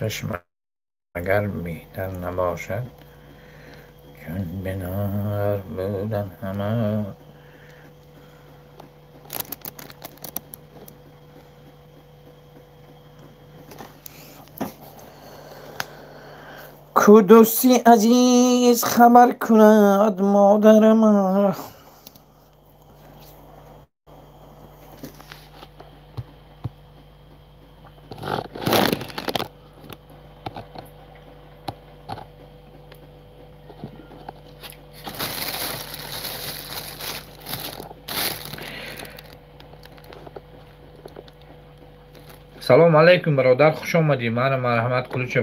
Чашм агар беҳтар набошад, чун бинар будан ҳама. Ку дӯсти азиз хабар кунад модарама. Салом алейкум, бародар, хуш омадӣ. Мана марҳамат, кулуча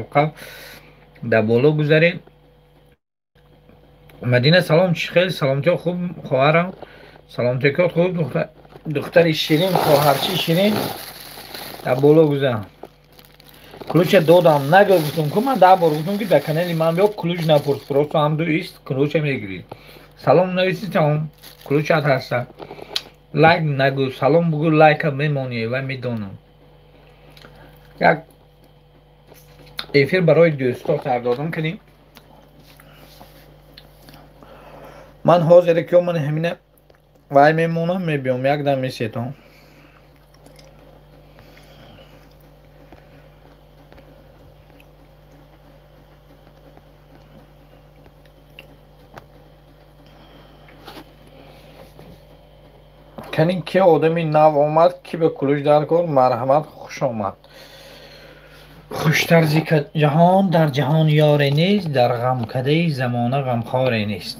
дар боло гузаред. Мадина, салом, чӣ хел? Саломатиё хуб, хоҳарам? Саломатиё хуб, духтари ширин, хоҳарчи ширин, дар боло гузар. Ключа додам, нагӯ, гуфтам ку ман 10 бор гуфтам ки дар канали ман биё, ключ напурс, просто ҳамду ист ключа мегирӣ. Салом нависи, тамом, ключат ҳаста. Лайк нагӯ, салом бугӯ, лайка мемонӣ ва медонам. Як эфир барои дӯсто сардодам кунем. Ман ҳозире ки ман ҳамина вай мемонам, мебиём, як дам месетам. Кани ки одами нав омад, ки ба кулуш дар кор, марҳамат, хуш омад. Хуштарзи ҷаҳон дар ҷаҳон ёре нест, дар ғамкадаи замона ғамхоре нест.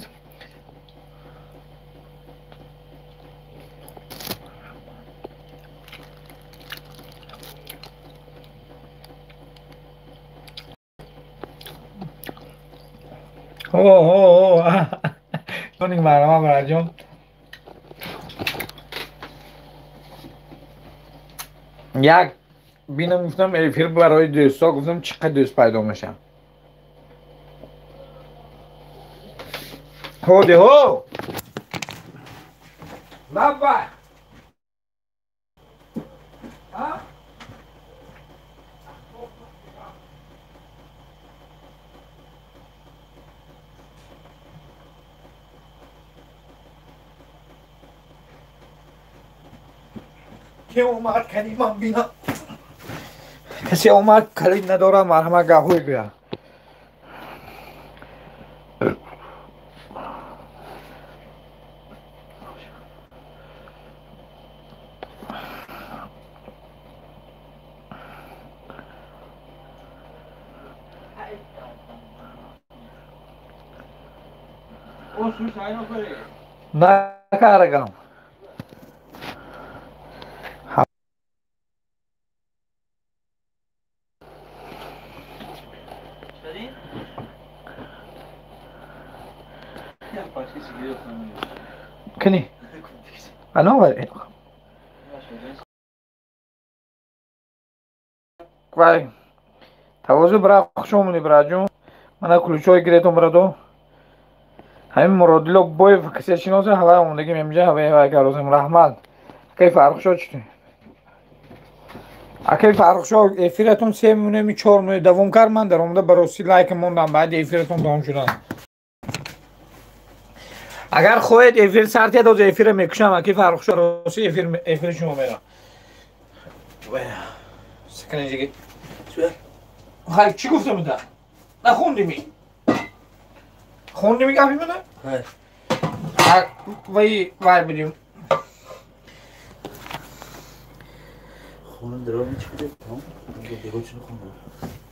Марҳамат, бараҷон. Як бинам, гуфтам эфир барои дӯстҳо, гуфтам чӣ қадр дӯст пайдо мешавад. Ҳоди ҳо! Лаббай! Ки омад, кани ман бинам. Касе омад, калид надорад, марҳамат, гапҳое гӯяд. Накарагам. Кани? Ано вай. Тавозу бра, хуш омадӣ, браҷон. Мана ключҳои гиретон, брадо. Ҳамин Муродило Боев касе шиноса, ҳавай омадагим инҷа, ҳавай вай карозем. Раҳмат. Акай Фаррухшо чӣ? Акай Фаррухшо, эфиратон 3 минут, 4 минут давом кард, ман дар омада ба ростӣ лайк мондам, баъди эфиратон давом шудан. Агар хоҳед эфир сар тиҳад, ҳозир эфира мекушам, аки Фаррухшо, ростӣ эфири шумо мерам. Хай, чӣ гуфта буда? Нахондими? Хондими гапи мана? Вай вай будем.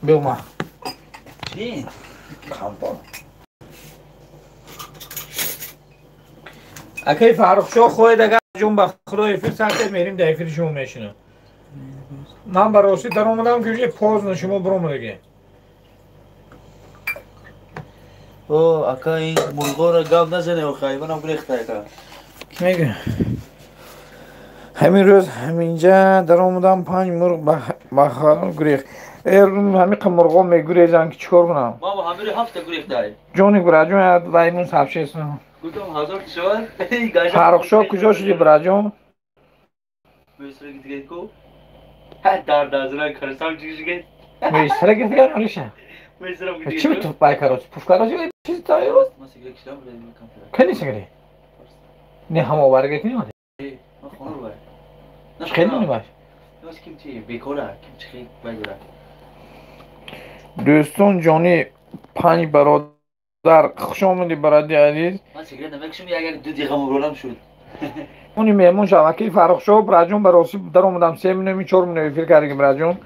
Биёма. Чӣ? Кампо. Акай Фаррухшо, хоҳед агар ҷон ба худо эфир сар тиҳад, мерим дар эфири шумо мешинам. Ман ба ростӣ даромадам ки уже поздно шумо биромадагӣ. О, ака, ин мурғоро гап назане, охай, манам гурехта ака. Ки мегӯ? Ҳамин рӯз ҳаминҷа даромадам, 5 мурғ ба харон гурехт. Ҳамин мурғо мегурезанд ки чӣ кор кунам? Ма ҳамин ҳафта гурехтай. Ҷони бираҷон, ваймун сабшест. Гуфтам ҳазор кишвар. Фаррухшо куҷо шуди, бираҷон? Дар дазра карсам чигишгет. Меистара гирифтигар Мариша. Чӣ ту бай кароч? Пуф кароч чиз таё? Кани сигаре? Не ҳама оварга кини омади? Ман хона ру бай. Хеле мебаш. Ким чи бекора, ким чи хел бай дора. Дӯстон ҷони панҷ бародар, хуш омадӣ бароди азиз. Ман сигарет намекашам, агар ду дақиқа мубролам шуд. Они меҳмон шаваки Фаррухшоҳ браҷон ба рости даромадам 3 минут 4 минут эфир кардем браҷон.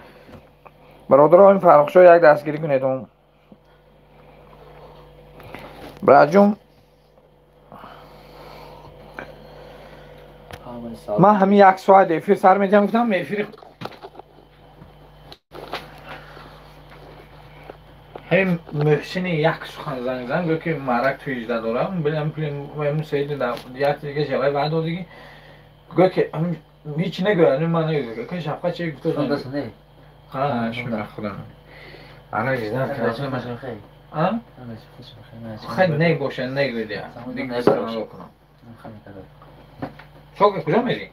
Бародаро ин Фаррухшоҳ як дастгирӣ кунед он. Браҷон ман ҳамин як соат эфир сар медиҳам гуфтам эфири ҳамин Муҳсини як сухан занг зан гӯ ки маърак ту 18 дорам билам пулим саид як дига шавай ваъд додиги гӯ ки ҳеч нагӯ ман нагӯ ки шафқат чи гуфта ҳа шуна худам ана жидан а хай не боша нагӯ дия чо куҷо мерӣ?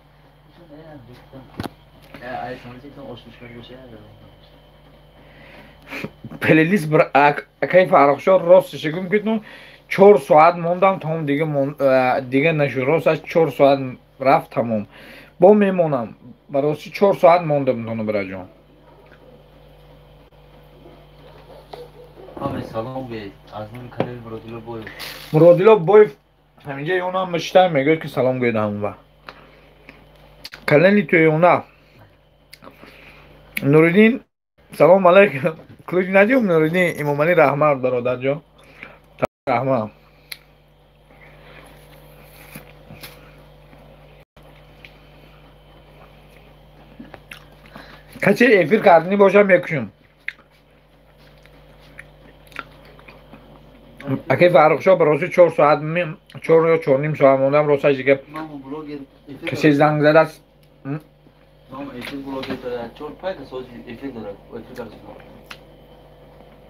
Плейлист акай Фаррухшоҳ росташ гум кардум 4 соат мондам тамом дига нашуд росташ 4 соат рафт тамом бо мемонам ба рости 4 соат мондам тону бираҷон. Муродило Боев ҳаминҷа ёнам мешитам мегӯяд ки салом гӯед ҳамон вақт. Канали Тӯёна Нуриддин салом алайкум. Ключ надиём Нуриддин Имомалӣ раҳмат бародарҷон. Раҳмат. Касе эфир кардани бошам мекушам. Акай Фаррухшоҳ ба рости 4 соат 4 ё 4.5 соат мондам росташ дига касе занг задааст.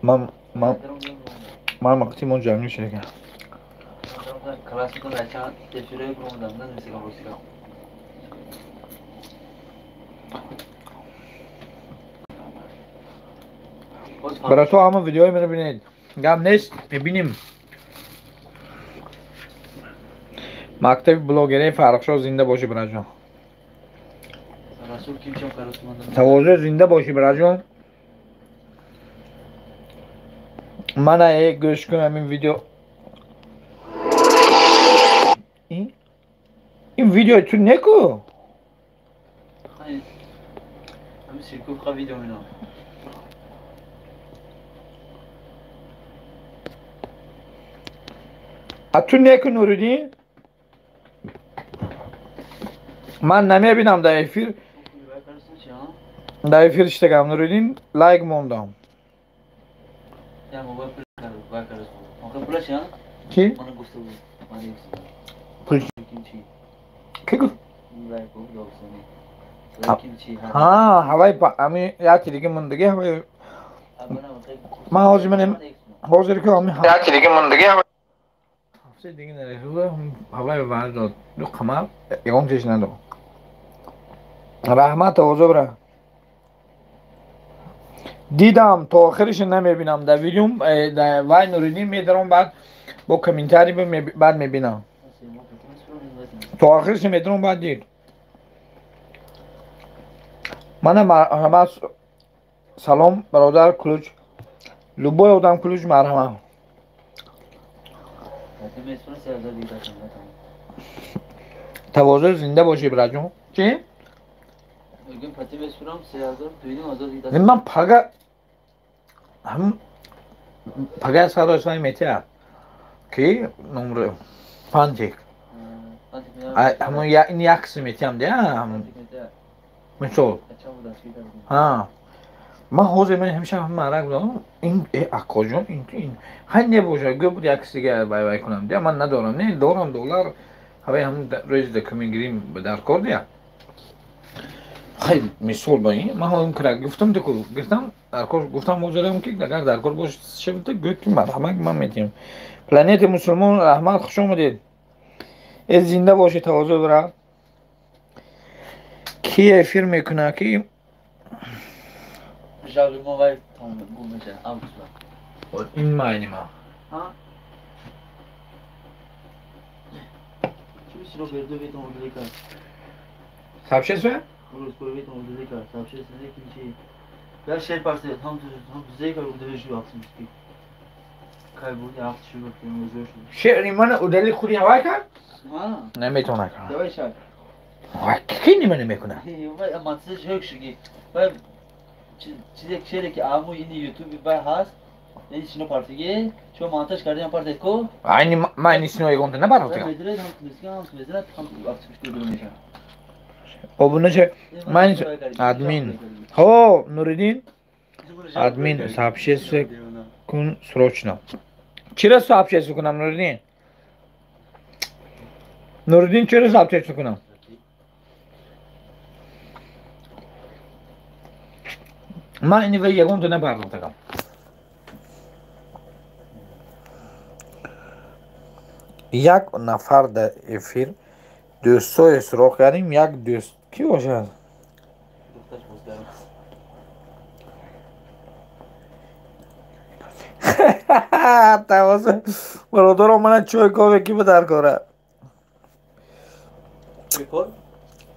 Ман вақти мо ҷамъ шудем. Барато ҳама видеои маро бинед. Гап нест, мебинем. Мактаби блогерии Фаррухшоҳ зинда бошӣ бираҷон. Тавозӯ зинда бошӣ бираҷон. Мана гӯш кун ҳамин видео. Ин видео ту неку? А ту неку Нуриддин? Ман намебинам дар эфир. Дар эфир иштагам Нуриддин лайк мондам. Ки? Пул ки гуфт? Ҳа, ҳавай ами яки дига мондаги ҳавай. Ман ҳозир менем ҳозир ки ами яки дига мондаги ҳавай. Ҳафтаи дига нарасуда ҳавай ваъд дод. Ду қамар ягон чиз надод. Раҳмат тавозӯ бира. Дидам то охириш намебинам дар видеом вай Нуриддин медарам баъд бо комментарий баъд мебинам. То охириш медарам баъд дид. Мана марҳамат салом бародар ключ. Любой одам ключ марҳамат. Тавозӯ зинда бошӣ бираҷон. Чӣ? Ман пага пага сарои метиҳад ки номро фантик ҳамон ин як қисм метиҳам дия мисол ҳа ман ҳозир ман ҳамеша маърак будам ин акоҷон ин ҳай небошад гӯ буд як қисига вай вай кунам дия ман надорам не дорам доллар ҳавай ҳамон рӯзи документ гирим дар кор дия хай мисол ба ин ман ҳозир кира гуфтам деку гирифтам дар кор гуфтам ҳозирам ки агар дар кор бошад гӯ ки марҳамат ман метиҳам. Планети мусулмон раҳмат хуш омадед. Э зинда бошед тавозӯ бира. Ки эфир мекунад ки Жаб мо вай там гум меша август. Ин майни ма. Ҳа? Чӣ сино берду ветон удали кард. Сообщество? Рӯз ветон удали кард. Сообщество не ки чи. Я шер парсе ҳам ту зей кард удали шу аксимски. Кай буди акс шу гуфтем узор шу. Шеъри мана удали худи ҳавай кард? Ҳа. Наметавона кард. Давай шар. Вай ки нима намекунад? Вай аматсиш ҳёк шуги. Вай чизе шере ки аму ини ютуби вай ҳаст. Ин сино партиги, чо монтаж кардем партед ко? Айни ман сино егонта набаротигам. Медред ҳам тунистги ҳам мезанад ҳам аксиш ку меша. Обунача ман админ. Ҳо, Нуриддин админ сообщество кун срочно. Чира сообщество кунам Нуриддин? Нуриддин чира сообщество кунам? Ман ини вай ягонта набаротигам. Як нафар дар эфир дӯстое суроғ кардем, як дӯст кӣ бошад? Тавоз бародаро мана чой кове ки ба дар кора?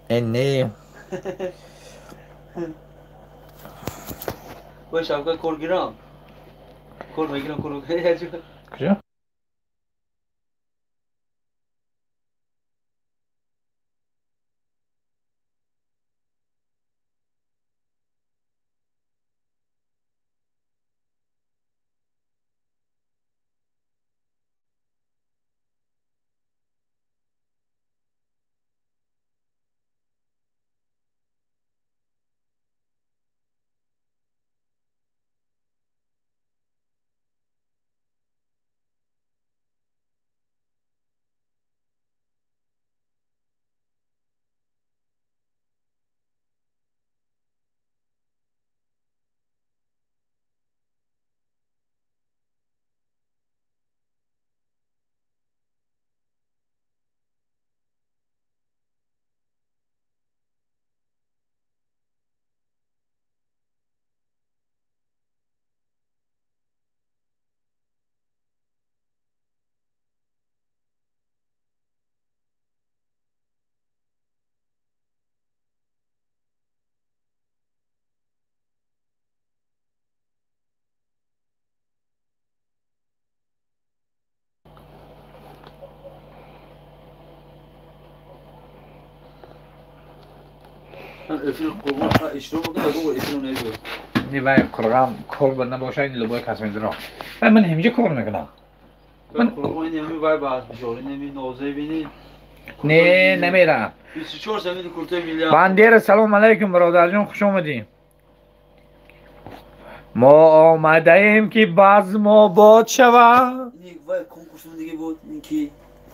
Э не. Вай шавка кор гирам. Кор мегирам, кор мегирам. Куҷо? Не вай қурғам кор ба набошад, ин лубои кас медурам. Вай ман ҳамиҷа кор мекунам. Не, намерам. Бандера, салом алайкум, бародарҷон, хуш омадӣ. Мо омадаем ки базм обод шавад.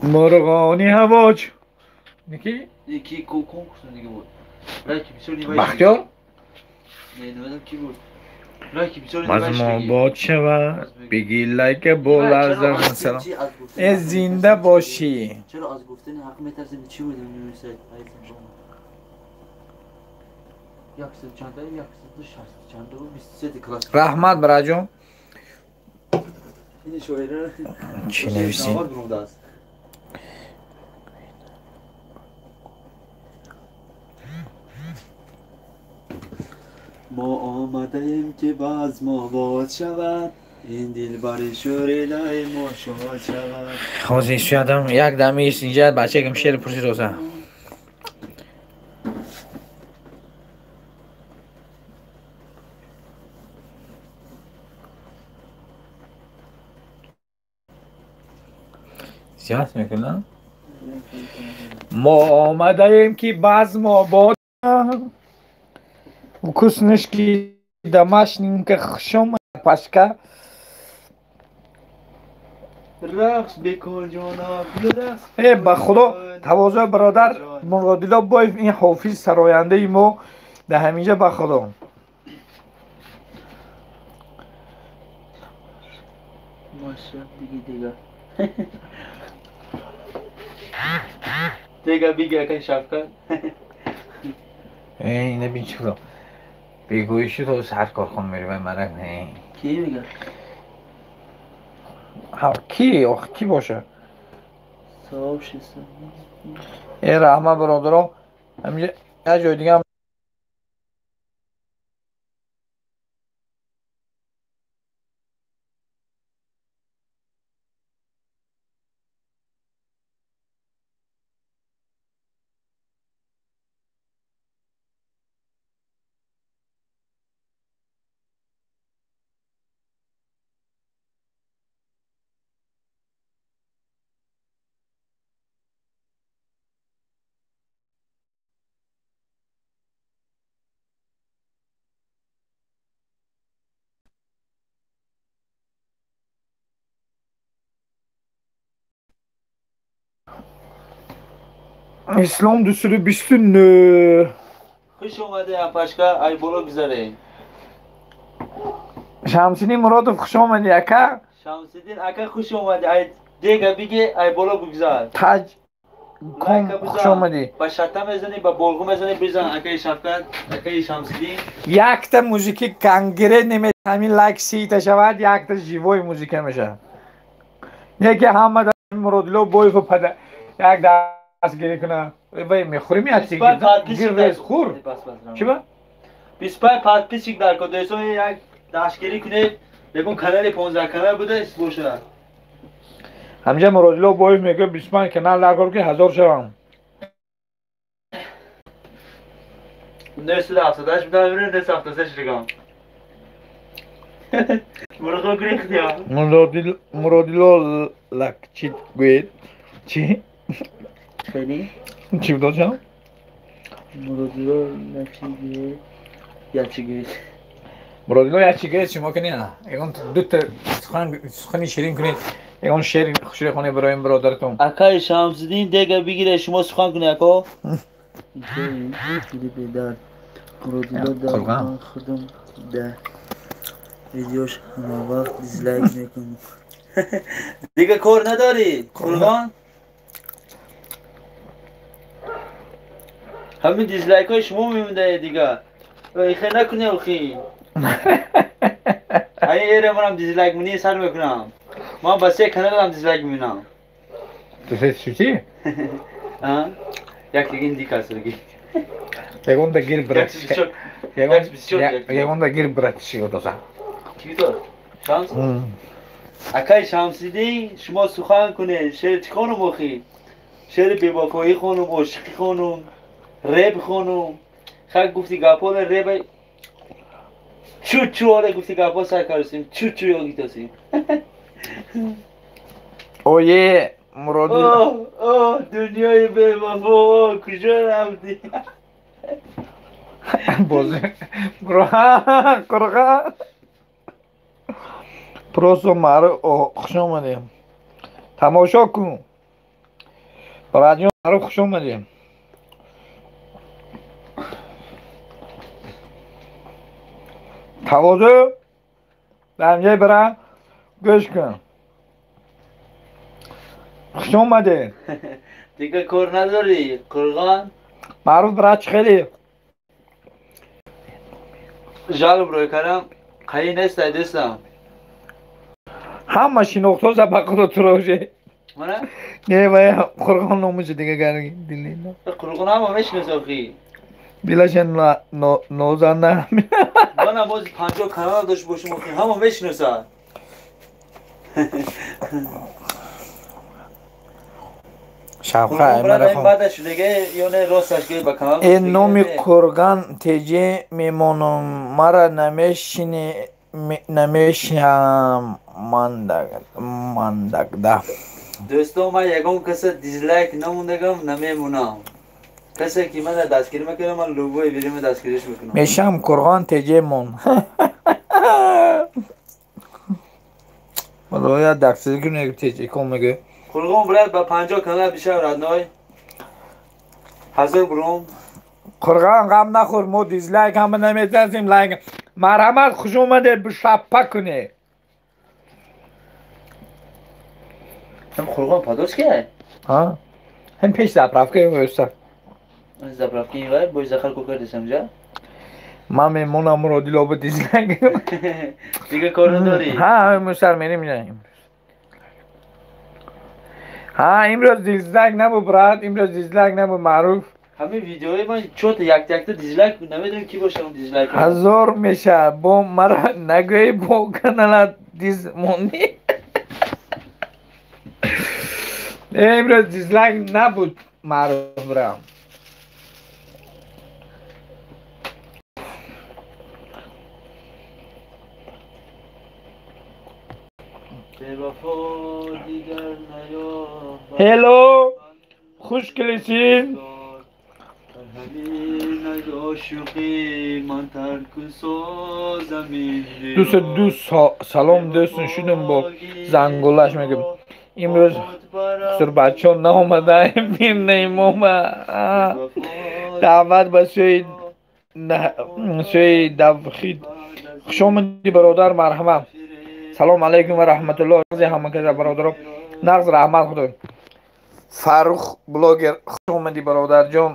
Мурғони ҳавоч. Ники? Бахтиёр? Базм обод шавад, биги лайка бо лаззат салом. Э зинда бошӣ. Чаро аз гуфтани ҳақ метарсем? Чӣ буд? Раҳмат, бараҷон. Чӣ нависем? Мо омадаем ки базм обод шавад, ин дилбари шӯрилаи мо шод шавад. Ҳозир шоядам як дами инҷа бачакам шеър пурсид оза. Зиёд мекунам? Мо омадаем ки базм обод вкуснышки домашненько хушом пашка. Рақс бикун ҷонам, рақс. Э ба худо тавозӯи бародар Муродило Боев ин ҳофиз сарояндаи мо дар ҳаминҷа ба худо. Маша диги дига. Дига биги акай Шавкат. Э ина бин чӣ худо. Бегоҳиши то сар корхон меравай марак не. Ки мега? Ки? Ох, ки боша? Сообщество. Э раҳмат бародаро. Ҳаминҷа як ҷои дига Ислом 229. Хуш омаде апашка, ай боло гузаре. Шамсиддин Муродов хуш омади ака. Шамсиддин ака хуш омади. Ай дега биге ай боло бигзар. Таҷ ком хуш омади. Ба шата мезани, ба болғу мезани, бизан акаи Шавкат, акаи Шамсиддин. Якта музики конгрет неме ҳамин лайк сита шавад, якта живой музика мешавад. Не ки ҳама Муродило Боев пада як дастгирӣ кунад. Вай мехӯрем як гиррез хур. Чӣ ба? 25 подписчик дар кодесо як дастгирӣ кунед. Ягон канали 15 канал буда боша. Ҳамҷа Муродило Боев мегӯяд 25 канал дар кор ки 1000 шавам. 978 буда, 976 ригам. Муродило гирифтия. Муродило лакчит гӯед. Чӣ? Хеле? Чӣ будошам? Муродило лакчит гӯед. Ячи гӯед. Муродило ячи гӯед шумо ки не. Ягон дута сухани ширин кунед. Ягон шеъри хушре хонед барои ин бародаратон. Акаи Шамсиддин дега бигире шумо сухан кунед ако. Муродило дар ман худам да видеош ҳама вақт дизлайк мекунам. Дига кор надорӣ? Қурбон? Ҳамин дизлайкҳои шумо мемондаe дига. Ихе накунӣ охи. Ай эра манам дизлайк мунӣ сар мекунам. Ман ба се каналам дизлайк мемонам. Ту се чӣ? А? Як дигин дикасрги. Ягонда гир братишка. Ягонда гир братишка доза. Чӣ дод? Шамс? Акай Шамсиддин шумо сухан кунед. Шеър чӣ хонум охи? Шеъри бевафоӣ хонум, ошиқӣ хонум, реп хонум. Хак гуфти гапҳо реп чу чу оре гуфти гапҳо сар кардем. Чу чу ёгитосим. Ое Муродило. О, дунёи бевафо, куҷо рафтӣ? Бози. Қурға. Просто маъруф хуш омадем. Тамошо кун. Братҷон маъруф хуш омадем. Тавозӯ дар инҷа бира гӯш кун. Хуш омадед. Дига кор надорӣ, Қурғон? Маъруф брат чӣ хеле? Жалоб рӯй кардам, қаи нестай дӯстам. Ҳама шинохтҳо ба худо туро же. Мана? Не, вай Қурғон номаши дига гарги дили. Қурғон ҳама мешиносад охи. Дилаша нозанда. Мана боз 50 канал дошт бошем охи, ҳама мешиносад. Шавқа э номи Қурган теҷе мемонам, мара намешинам мандагда. Дӯстон, ман ягон каса дизлайк намондагам, намемонам. Касе ки мана дастгирӣ мекунад, ман любой видеома дастгириш мекунам. Мешам Қурғон теҷе мон. Худоя дастгирӣ кунед теҷе ком мегӯ. Қурғон брат ба 50 канал бишав родной. 1000 бром. Қурғон ғам нахӯр, мо дизлайк ҳама наметарсем, лайк. Марҳамат, хуш омадед, бишаппа кунед. Ҳам Қурғон Подольский? Ҳа? Ҳам пеш заправка ёста. Заправка вай бо захар ко кардесам ҷа? Ман мемонам Муродило ба дизлайк. Дига кор надорӣ? Ҳа, имрӯз сар мерем. Ҳа, имрӯз дизлайк набуд, брат, имрӯз дизлайк набуд, маъруф. Ҳамин видеои ман чота якта дизлайк, намедонам ки боша он дизлайк. Ҳазор меша, бо мара нагӯӣ, бо канала диз мондӣ. Имрӯз дизлайк набуд, маъруф, брат. Hello, хуш келисин. Дӯст ду салом дӯстон шудем бо зангулаш мегӯм. Имрӯз хусурбачаҳо наомадаем, бинем даъват ба сӯи давхид. Хуш омадӣ бародар, марҳамат. Салом алейкум ва раҳматуллоҳ ҳама каса бародаро. Нағз раҳмат худо. Фаррух блогер, хуш омадӣ бародарҷон.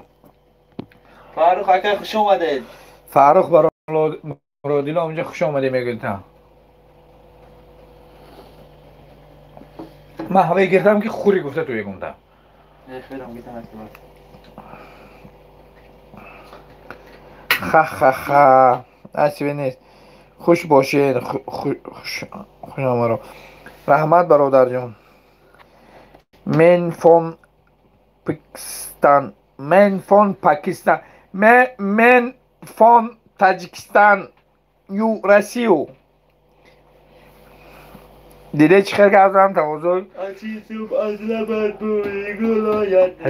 Фаррух ака, хуш омадед. Фаррух Муродило онҷа хуш омадӣ мегӯяд. Ман ҳавае гирифтам ки хури гуфта ту ягонта. Ха-ха-ха. Асиве нест. Хуш бошед, хуш омаро. Раҳмат бародарҷон. Мен фон Пакистан, мен фон Пакистан, мен фон Таҷикистан, ю Россию. Диде чӣ хел гап задам тавозӯй?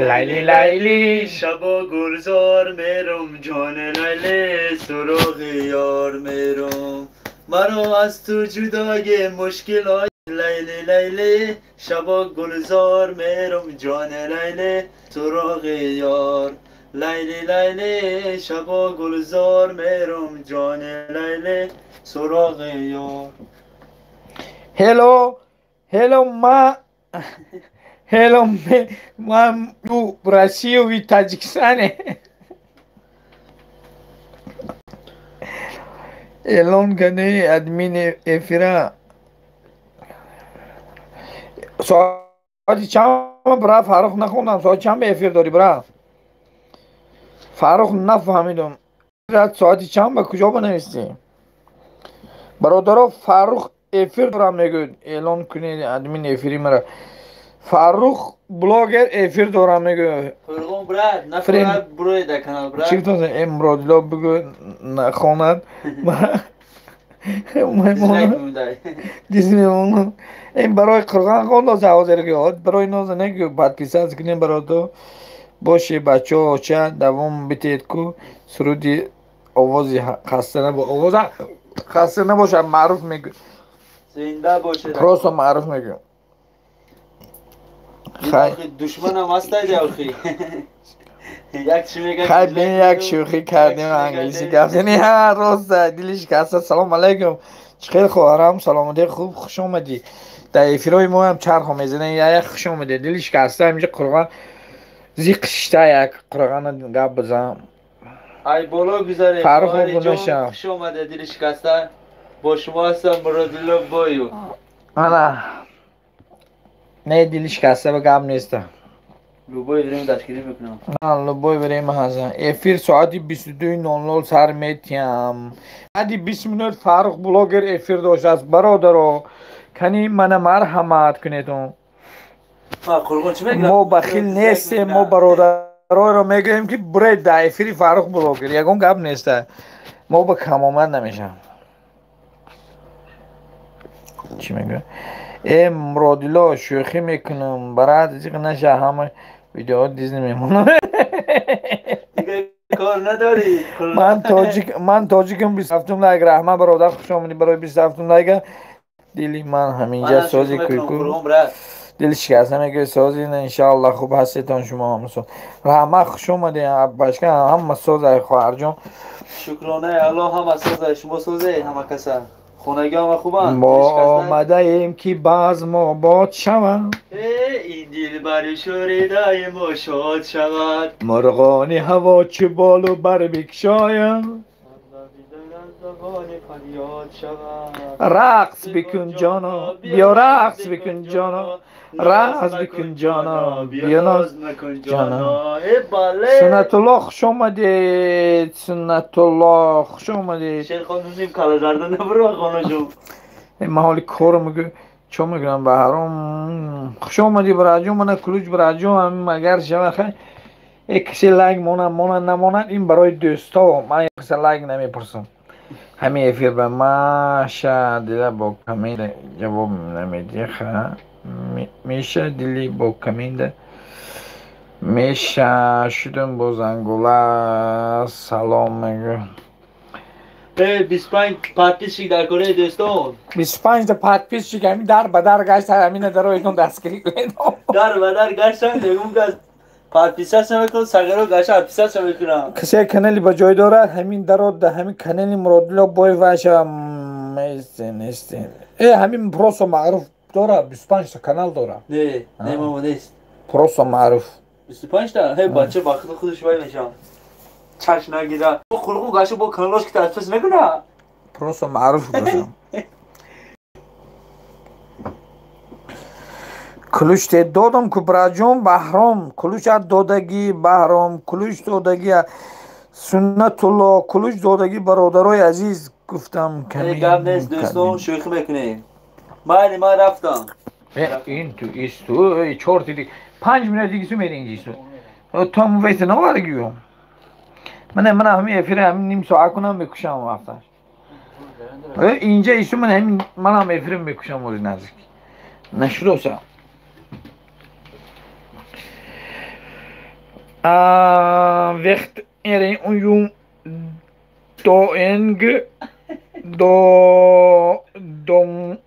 Лайли лайли шабо гулзор мерум, ҷони лайли суроғи ёр мерум, маро аз ту ҷудои мушкил ояд. Лайли лайли шабо гулзор мерум, ҷони лайли суроғи ёр. Лайли лайли шабо гулзор мерум, ҷони лайли суроғи ёр. Hello, hello ма, hello ма ю Россию и Таджикистане. Эълон кардани админ эфира. Соати чанд бра Фаррух нахондам, соати чанд ба эфир дорӣ бра? Фаррух нафаҳмидум. Соати чанд ба куҷо банавистӣ? Бародаро, Фаррух эфир дорам мегӯяд. Эълон кунед админ эфири мара. Фаррух блогер эфир дорам мегӯяд. Фурғон брат, нафарат буроед дар канал брат. Чӣ гуфтам? Муродило бигӯ нахонад. Диз мемонам. Ин барои қурғон хондоса ҳозир ки барои ноза нагӯ подписаться кунем барото. Боше бачаҳо оча давом битед ку суруди овози хаста набо овоза хаста набошад маъруф мегӯяд. Зинда бошед. Просто маъруф мегӯям. Душманам ҳастед охи. Як чӣ мегӯяд? Хай бин як шӯхӣ кардем англисӣ гап задем. Ҳа рост дили шикаста. Салом алейкум. Чӣ хел хоҳарам? Саломатӣ хуб, хуш омадӣ. Дар эфирҳои мо ҳам чархо мезанем. Як хуш омадӣ. Дили шикаста ҳаминҷа қурғон зиқ шишта як қурғона гап бизан. Ай боло гузаред. Фаррух гунаша. Хуш омадед дили шикаста. Бо шумо ҳастам Муродило Бою. Ана. Не дили шикаста ба гап неста. Любой время дастгирӣ мекунам. На, любой время ҳастам. Эфир соати 22:00 сар метиҳам. Баъди 20 минут Фаррух блогер эфир доштааст. Бародаро, кани мана марҳамат кунедон. Мо бахил нестем, мо бародароро мегӯем ки буред дар эфири Фаррух блогер. Ягон гап неста. Мо ба камомад намешавем. Чӣ мегӯяд? Э Муродило, шӯхӣ мекунам. Барат зиқ наша, ҳама видеоҳо диз намемонам. Кор надорӣ. Ман тоҷикам. 27 лайк. Раҳмат бародар, хуш омадӣ барои 27 лайка. Дили ман ҳаминҷа сози куйку. Дили шикаста мегӯяд сози иншааллоҳ хуб ҳастетон шумо ҳамсо. Раҳмат, хуш омадӣ башка ҳама созай хоҳарҷон. Шукронаи Аллоҳ ҳама созай, шумо созай ҳама каса. Хонагиҳо хубанд? Мо омадаем ки базм обод шавад. Ин дилбари шӯридаи мо шод шавад. Мурғони ҳаво чӣ болу бар бикшояд. Рақс бикун ҷоно, биё рақс бикун ҷоно, рақс бикун ҷоно, биё ноз накун ҷоно. ҷоно. Э бале. Суннатулло, хуш омадед. Суннатулло, хуш омадед. Шер хондусим кала зарда набуро хонашум. Ман ҳоли корро мегӯ чо мекунам баҳром. Хуш омадӣ бираҷон, мана ключ бираҷон, ҳамин агар шава хай э касе лайк монад, монад, намонад, ин барои дӯсто. Ман касе лайк намепурсам. Ҳамин эфир ба маша дила бо каминда ҷавоб намедиҳа. Меша дили бо каминда меша шудам бо зангула салом мегӯ. Э 25 подписчик дар Корея дӯстон. 25 та подписчик ҳамин дар ба дар гаштан, ҳамина дароитон дастгирӣ кунед. Дар ба дар гаштан мегум газ подписаться мекунам, сағиро гаша подписаться мекунам. Касе канали ба ҷой дорад, ҳамин дарод да ҳамин канали Муродило бой ваша несте, несте. Э ҳамин просто маъруф дорад, 25 та канал дорад. Не, не мама нест. Просто маъруф. 25 та? Ҳе бача ба худ худаш вай мешавад. Чаш нагира. Хулқу гаша бо каналош ки подпис мекуна. Просто маъруф бошам. Ключ те додам ку браҷон Баҳром, ключ аз додагӣ Баҳром, ключ додагӣ Суннатулло, ключ додагӣ бародарои азиз гуфтам Э гап нест дӯстон, шӯхӣ мекунем. Майли ман рафтам. Ин ту исту чор тиди 5 минут дигису меринҷису. То ҳамун веса наваргиё. Мана мана ҳамин эфир ҳамин ним соат кунам мекушам вақташ. Инҷа исту ман ҳамин манам эфирам мекушам ози наздик. Нашудоса. Вехт эре уюм доэнг до дом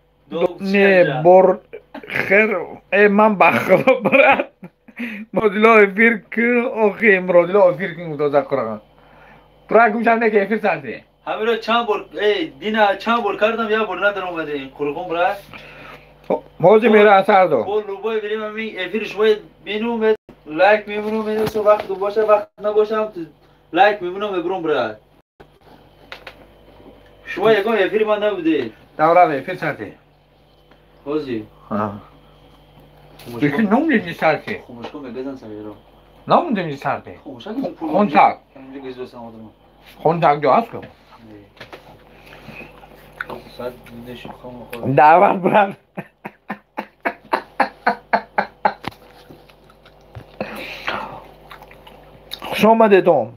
не бор хер э ман бахло брат Муродило эфир кун охи Муродило эфир кун доза қурған брат гумшам не ки эфир сарди ҳамиро чанд бор э дина чанд бор кардам як бор надаромаде қурғон брат. Ҳозир мера сардо. Бо лубой берем ҳамин эфири шумо бинум лайк мемонам менависам вақт боша вақт набошам лайк мемонам мебурам брат. Шумо ягон эфири ман набудед. Давра эфир сарди. Ҳозир. Лекин номдем сарди. Хомӯшко мегазан сариро. Номдем сарди. Хонтак. Хонтак ҷо ҳаст ку? Даъват брат. Хуш омадедон.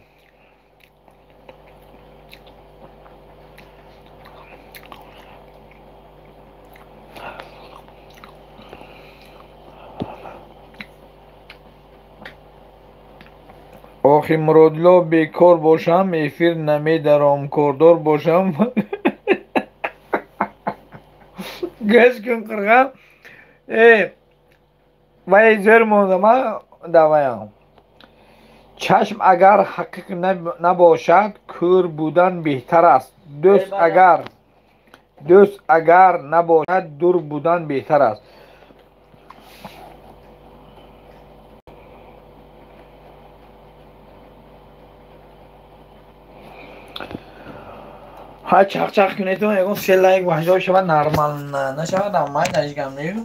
Охи Муродило бекор бошам эфир намедаром, кордор бошам гӯш кун қирға. Э вай зер мондама даваям. Чашм агар ҳақиқ набошад, кӯр будан беҳтар аст. Дӯст агар набошад, дур будан беҳтар аст. Ҳа чақ-чақ кунедон, ягон се лайк ваҳжо шавад, нормал нашавад, аммай наҷгам нею.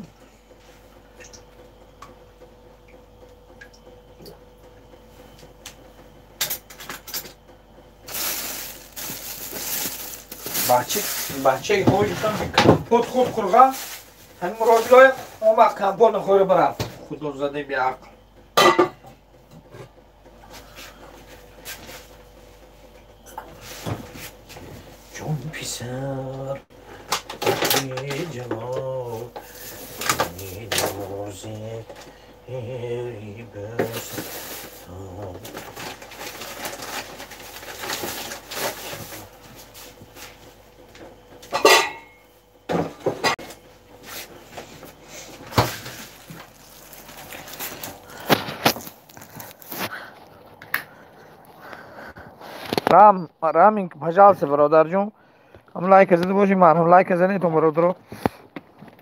Бачаи ҳоҷутам компот хӯрд қурға, ҳамин Муродилои он вақт компот нахӯра барафт. Худозадаи беақл. Ҷон писар, ҷавоб, медози, бес. Рамин, пожалуйста, бародарҷон, ҳам лайк зада бошед, марҳам лайк занедон бародаро.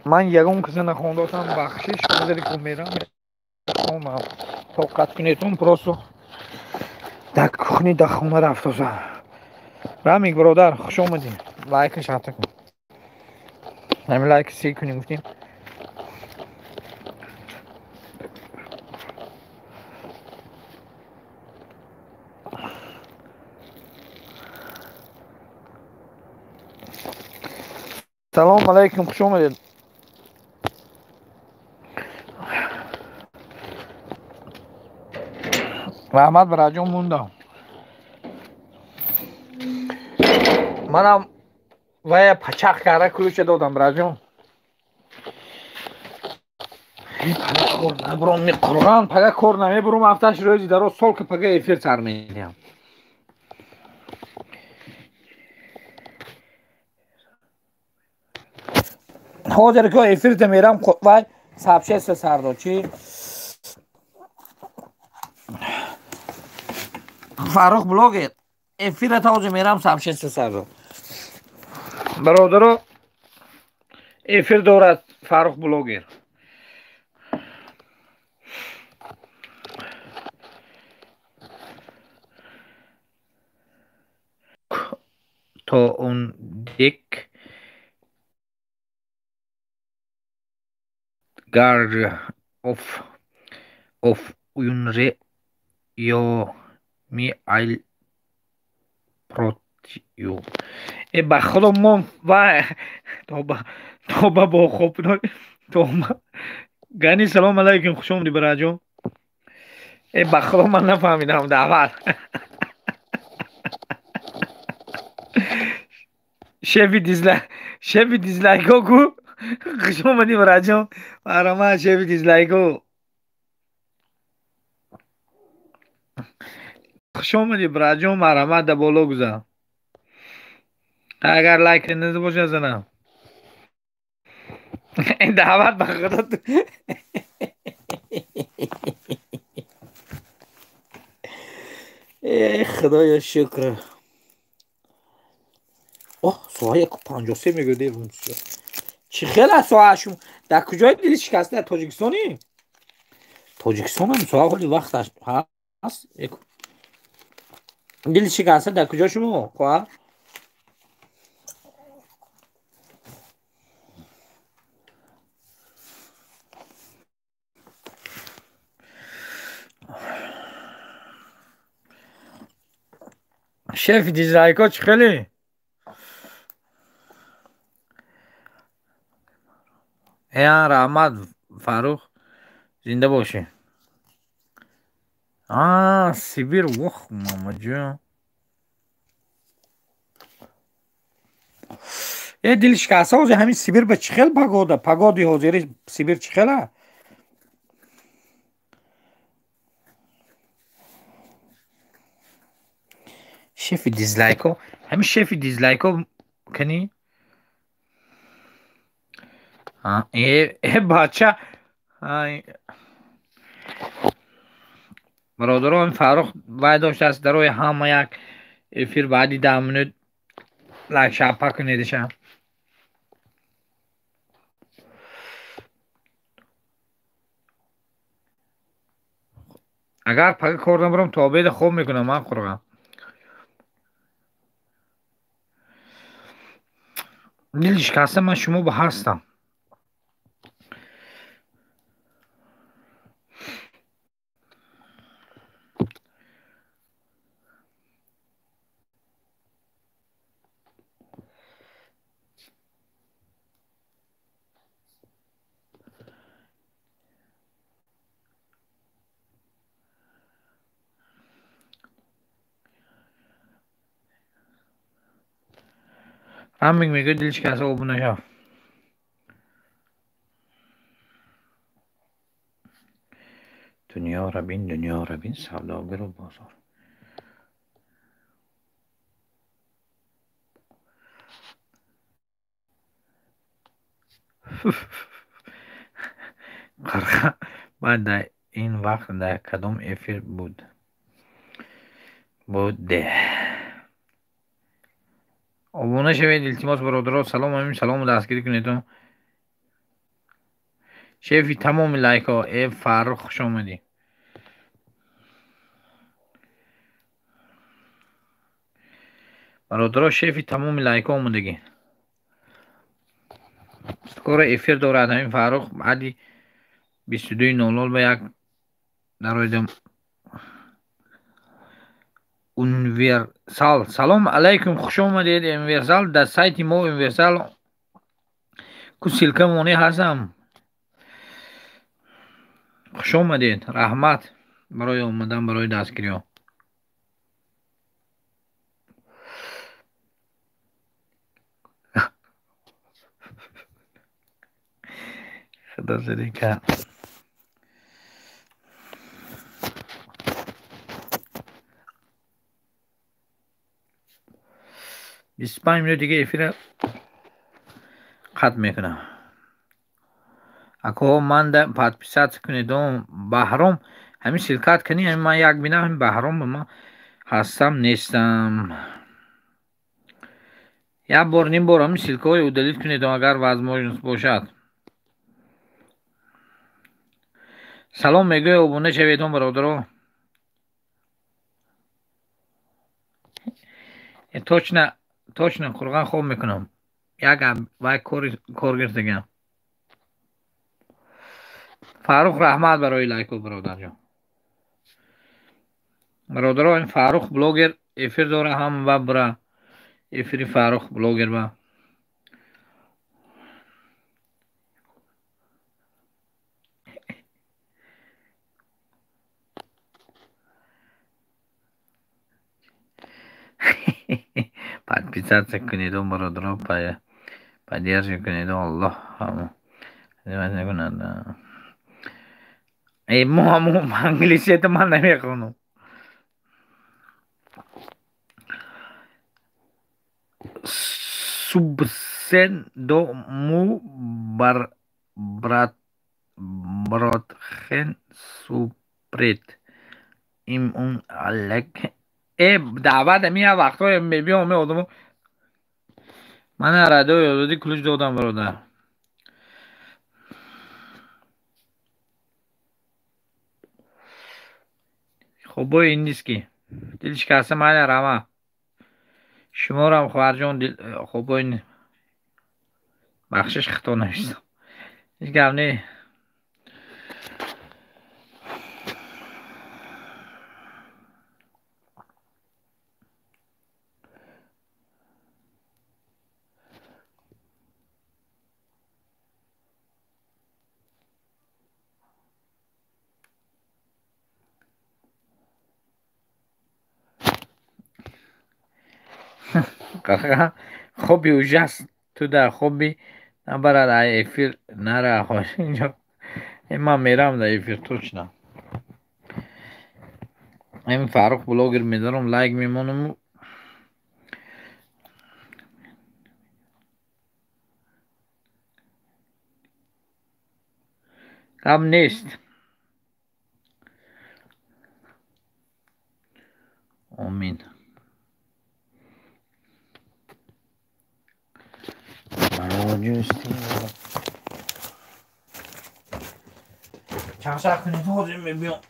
Ман ягон каса нахондотам, бахшиш, ҳозири ку мерам, хонам. Тоқат кунедон, просто дар кухни дар хона рафтоза. Рамик бародар, хуш омадӣ. Лайка шата кун. Ҳамин лайк си кунем гуфтем. Салом алейкум, хуш омадед. Раҳмат бараҷон, мондам. Манам вая пачақ карда ключа додам бараҷон. Пага кор набурам, меқурған, пага кор намебурам, ҳафташ рӯзи дароз сол ки пага эфир сар медиҳам. Ҳозир ки эфирта мерам, вай сообщество сар дод. Чи? Фаррух блогер, эфирата ҳозир мерам, сообщество сар дод. Бародаро, эфир дорад Фаррух блогер. То он дик гар оф уюнре ё ми айл протю. Э ба худо мо ва тоба тоба бо хоб тоба. Гани, салом алейкум, хуш омадӣ бараҷон. Э ба худо ман нафаҳмидам даъват. Шефи дизлайк, шефи дизлайко ку, хуш омадӣ бараҷон. Марҳамат, шефи дизлайко. Хуш омадӣ бараҷон, марҳамат, да боло гузар. Агар лайк назда боша занам. Даъват ба худо. Эй худоё шукр. Оҳ, соат 1:53 мегӯяд. Чӣ хела соат шум? Дар куҷои дили шикаста? Дар Тоҷикистони? Тоҷикистонам соат ҳоли вақташ ҳаст. Дили шикаста дар куҷо шумо, хоҳар? Шефи дизлайко чӣ хеле? Э раҳмат Фаррух, зинда бошӣ. А, Сибир, вох, мамаҷон. Э дили шикаста ҳозир ҳамин Сибир ба чӣ хел погода? Погоди ҳозири Сибир чӣ хела? Шефи дизлайко, ҳамин шефи дизлайко кани? Э бача, бародарон, Фаррух вай доштааст дарои ҳама як эфир баъди 10 минут лайк шапа кунедиша. Агар пага кор набарам, то обеда хоб мекунам ман қурғам. Дили шикаста ман шумо ба ҳастам. Рамик мегӯяд дили шикаста обуна шав. Дунёро бин, дунёро бин, савдогару бозор. Қарха баъд дар ин вақт дар кадом эфир буд? Буде. Обуна шавед, илтимос бародаро. Салом амин, салому дастгирӣ кунед. Шефи тамоми лайкҳо, э Фаррух, хуш омадӣ. Бародаро, шефи тамоми лайкҳо омадагӣ. Скоро эфир дорад ҳамин Фаррух баъди 22:00 ба як дароидам. Универсал. Салом алайкум, хуш омадед Универсал. Дар сайти мо Универсал ку ссылка монӣ ҳастам. Хуш омадед, раҳмат барои омадан, барои дастгириҳо. Худо зирика. 25 минут дига эфира қатъ мекунам. Акоҳо, манда подписаться кунед. Баҳром, ҳамин ссылка ат кунӣ, ҳамин ман як бинам, ҳамин Баҳром ба ман ҳастам нестам. Як бор, ним бор ҳамин ссылка ҳои удалить кунед, агар возможность бошад. Салом мегӯя, обуна шаведон, бародаро. Точно, точно, қурған хоб мекунам. Як вай кор гирифтагам. Фаррух, раҳмат барои лайку, бародарҷон. Бародаро, ин Фаррух блогер эфир дора, ҳам ва бура эфири Фаррух блогер ба. Подписаться кунед, бародаро, поддержка кунед. Аллоҳ накунад. Э, мо ҳамо англисието ман намехонам. Субсен до му бар брат бротхен супрет им ун алек. Э, даъват ами як вақтҳое мебиём ами одамо. Мана радиои Озодӣ ключ додам, бародар. Хобои индийский. Дил шикаста, майла, рама. Шуморам, хоҳарҷон, хобои, бахшиш, хато навиштам. Ҳеҷ гап не. Хоби ужас туда хоби набарад, ай эфир нара. Ман мерам дар эфир, точно. Ҳамин Фаррух блогер медорам, лайк мемонаму. Гап нест. Омин. Чақчақ кунед, ҳозир мебиём.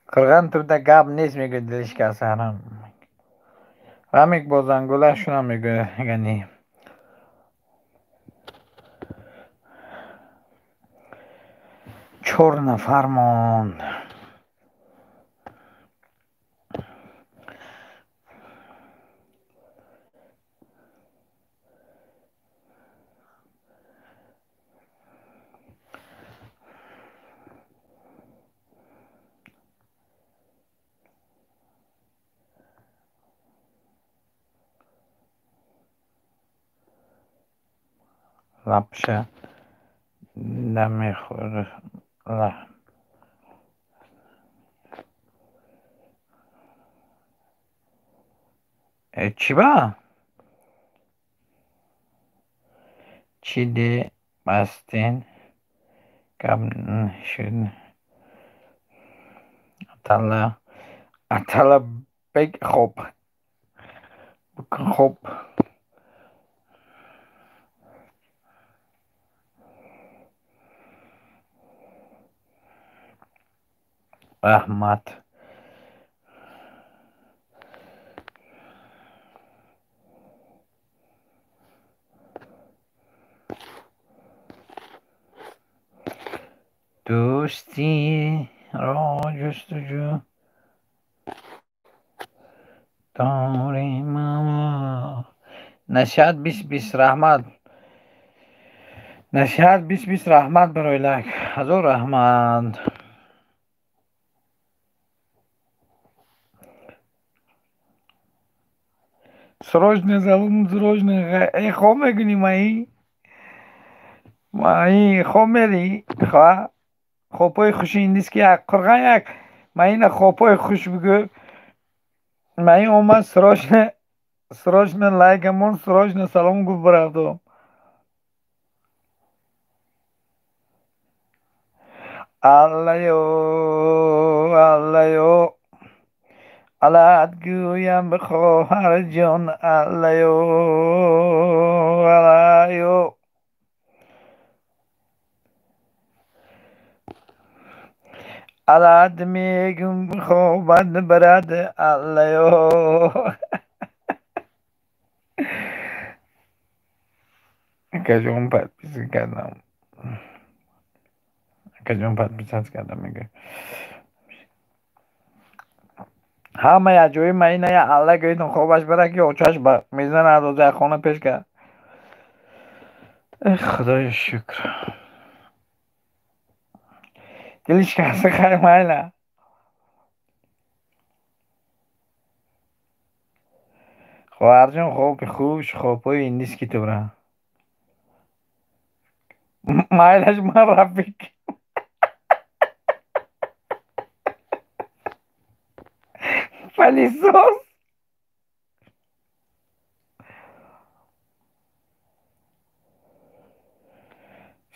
Қирған туда гап нест, мегӯяд, дилшикаста рамик бо зангула шунам, мегӯяд, гани. 4 нафар монд. Лапша намехӯрд. Чӣ ба? Чӣ де бастен? Гап шуд. Аталабек хоб. Букун хоб. Раҳмат. Дӯстиро ҷустуҷӯ дорем. Насиҳат 20-20 раҳмат. Насиҳат 20-20 раҳмат барои лайк. Ҳазор раҳмат. Срочно залом, срочно. Э, хоб мекунӣ маи? Маи хоб мери? Ха? Хобҳои хуши индиски як қурған як. Маина хобҳои хуш бигӯ. Маи омад срочно, срочно лайкамон, срочно салом гуфт бирафту. Аллаё, аллаё. Аллат гӯям хоҳарҷон, аллаё, аллаё. Аллат мегӯм хобат барад, аллаё. Акаҷон подписка кардам. Акаҷон подписаться кардам мегӯяд. Ҳама як ҷои маина я алла гӯедон хобаш бара ки очаш мезанад оза хона пеш кард. Э худоё шукр. Дили шикаста хай майла. Хоҳарҷон хоби хуш, хобҳои индиски тубра. Майлаш ман рафиқ. Пылесос.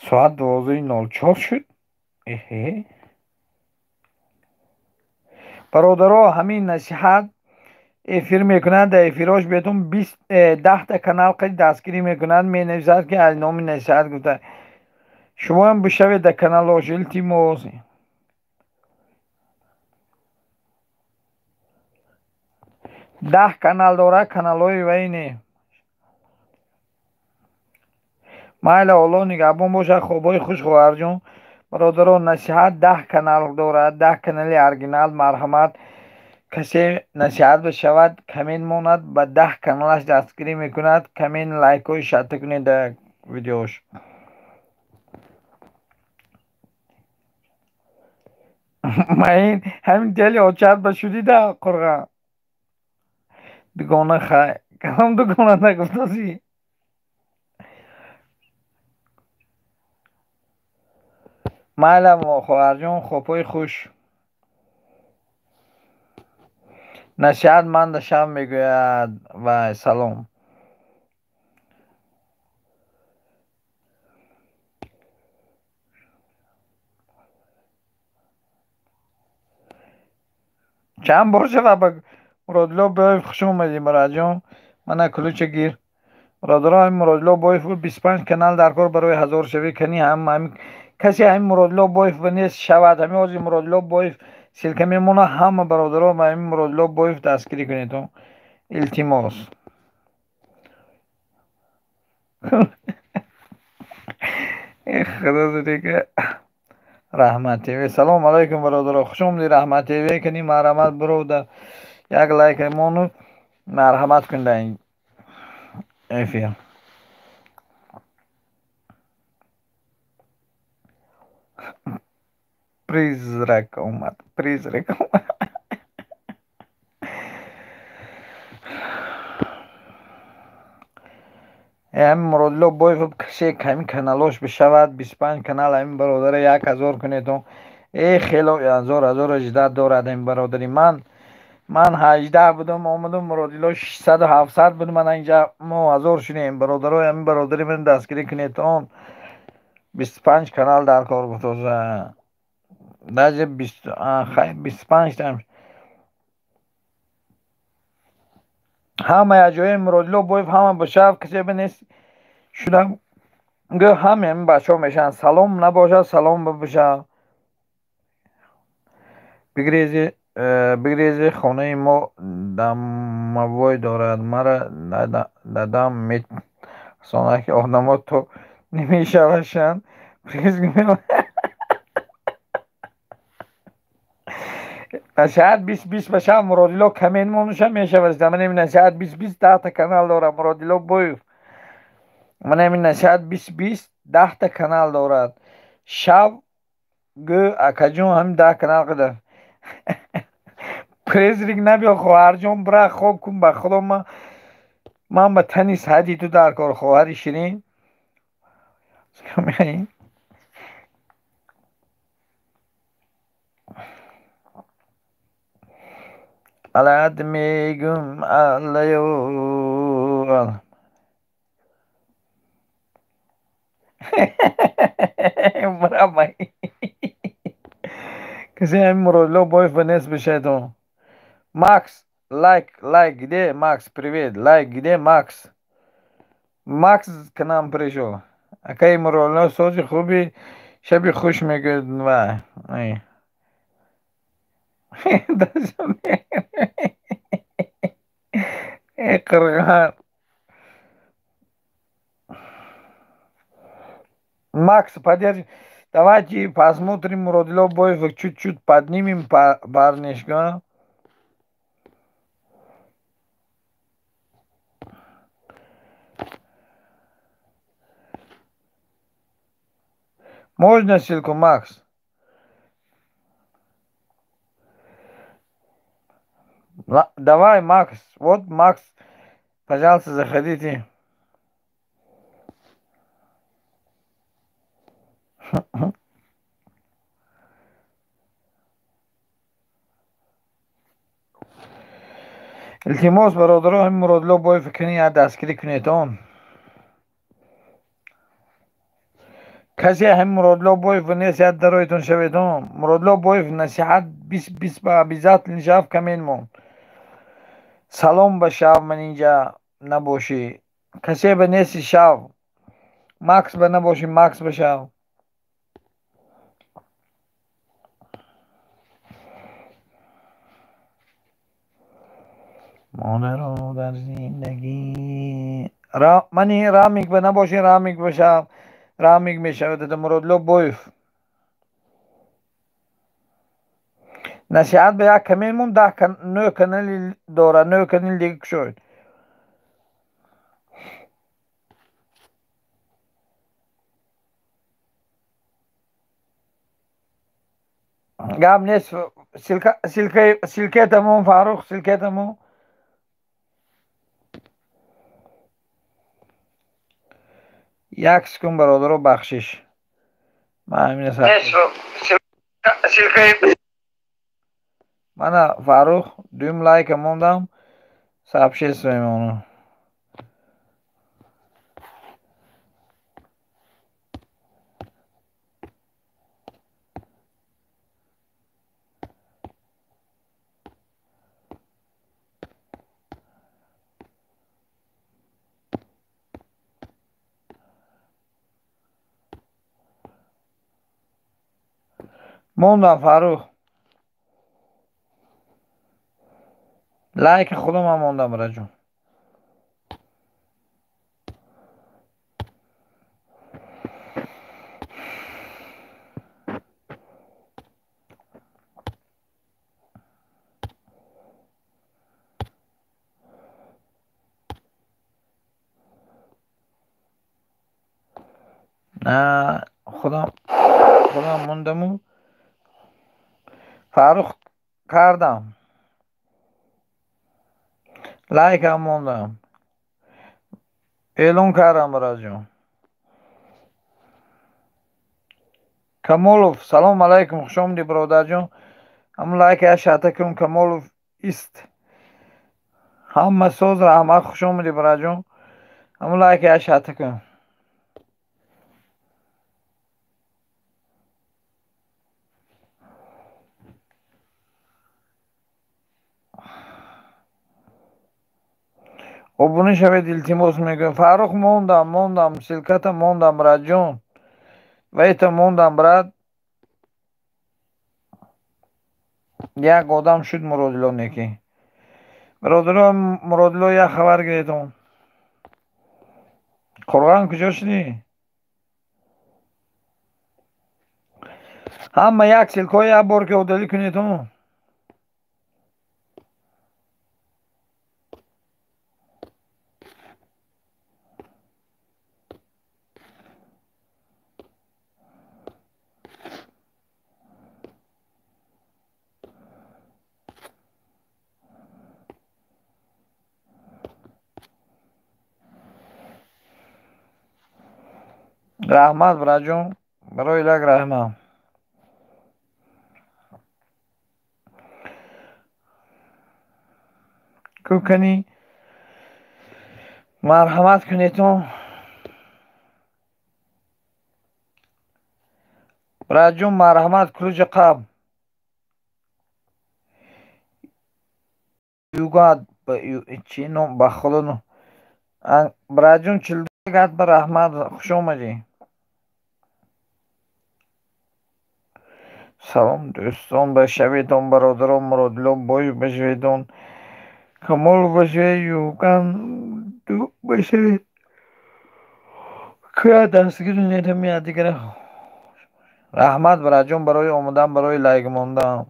Соат 12:04 шуд. Эҳе. Бародаро, ҳамин насиҳат эфир мекунад, дар эфирош бетон 10 канал қади дастгирӣ мекунад, менависад ки аз номи насиҳат гуфта. Шумоам бишавед дар каналош, илтимос. 10 канал дорад, каналҳои вай не. Майла, Аллоҳ нигаҳбон бошад, хобҳои хуш хоҳарҷон. Бародарон, насиҳат 10 канал дорад, 10 канали оригинал, марҳамат. Касе насиҳат бишавад, коммент монад, ба 10 каналаш дастгирӣ мекунад, коммент лайкҳои шарта кунед дар видеош. Маин ҳамин дели очат ба шудида қурған. Дугона хай. Калом дугона нагуфтасӣ. Майла хоҳарҷон, хобҳои хуш. Насиҳат ман дашав мегӯяд вай салом. Чанд бор шава ба Муродило Боев хуш омадӣ Мурадҷон. Мана ключа гир. Бародаро, ҳамин Муродило Боев 25 канал дар кор барои ҳазоршавӣ кани ҳам касе ҳамин Муродило Боев нест шавад. Ҳамин ҳозир Муродило Боев ссылка мемонад, ҳама бародаро ба ҳамин Муродило Боев дастгирӣ кунед. Илтимос. Худо зудика. Раҳмат ТВ. Салом алайкум бародаро, хуш омадӣ Раҳмат ТВ кани, марҳамат бирода, як лайк мону марҳамат кун дар эфир. Призрак омад, призрак омад. Ҳамин Муродило Боев касе ҳамин каналош бишавад, 25 канал ҳамин бародаре 1000 кунедон. Э хело 1000 1018 дорад ҳамин бародари ман. Ман 18 будам, омадам Муродило 600 700 буд, ман инҷа мо 1000 шудем. Бародарои ҳамин бародари ман дастгирӣ кунедон. 25 канал дар кор гуфтоза. Даже 20 25 там. Ҳама ҷои Муродило Боев ҳама бошав, касе бинест шудам гӯ ҳама ҳамин бачаҳо мешаванд. Салом набошад, салом бошад. Бигрези бигрези хонаи мо дамавой дорад. Мара дадам метарсонад, ки одамо то намешавашанд. Насиҳат 20 20 бошад, Муродило камен монуша мешавад. Ман ҳамин насиҳат 20 20 10та канал дорад Муродило Боев. Ман ҳамин насиҳат 20 20 10та канал дорад. Шав гӯ акаҷон ҳамин 10 канал қидар. Призрак набиё хоҳарҷон, бира хоб кун, ба худо ман ба тани саҳати ту дар кор, хоҳари ширин. Алад мегум аллаё. Бра касе ҳамин Муродило Боев ба нест бишедон. Макс, лайк, лайк, где Макс? Привет, лайк, где Макс? Макс к нам пришел. Акаи Муродило, сози хуби, шаби хуш мегӯяд ва. Қирған. Макс, подержи. Давайте посмотрим Муродило Боев, чуть-чуть поднимем парнишка. Можно ссылку, Макс? Давай, Макс. Вот, Макс, пожалуйста, заходите. Илтимос бародаро, ҳамин Муродило Боев кани як дастгирӣ кунедон. Касе ҳамин Муродило Боев насиҳат дароятон шаведон. Муродило Боев насиҳат 20 20 ба обязательно шав камен мон. Салом ба шав, ман инҷа набошӣ. Касе ба неси шав. Макс ба набошӣ, Макс ба шав. Модаро дар зиндагӣ мани Рамик ба набошӣ, Рамик ба шав. Рамик мешавад это Муродило Боев. Насиҳат ба як камен мон 10 нӯ канали дорад, нӯ канали дига кушоед. Гап нест, ссылкетамон Фаррух, ссылкетамон. Як секунд бародаро, бахшиш. Ман ҳамин мана Фаррух дуюм лайка мондам, сообщество мемонам. Мондам Фаррух. Лайки худамам мондам, бираҷон. На худам мондаму Фаррух кардам. Лайкам мондам. Эълон кардам, бародарҷон. Камолов, салом алайкум, хуш омадӣ, бародарҷон. Ҳамун лайка як шарта кун, Камолов ист. Ҳама соз, раҳмат, хуш омадӣ, бародарҷон. Ҳамун лайка як шарта кун. Обуна шавед, илтимос мекунам. Фаррух мондам, мондам, ссылка та мондам, братҷон. Вайта мондам, брат. Як одам шуд Муродило неки. Бародаро, Муродило як хабар гиретон. Қурғон куҷо шудӣ? Ҳама як ссылка ҳо як бор ки одалӣ кунедон. Раҳмат, братҷон, барои лайк раҳмат. Ку кани марҳамат кунедон. Братҷон, марҳамат, ключ қаб. Югад чи ном ба худо. Братҷон, 42 гат ба раҳмат, хуш омадӣ. Салом, дӯстон, ба шаведон, бародарон, Муродило бой башаведон, Камол башавед, Юган ду башавед. Куя дастгир нетам якдигара. Раҳмат, братҷон, барои омадан, барои лайк мондан.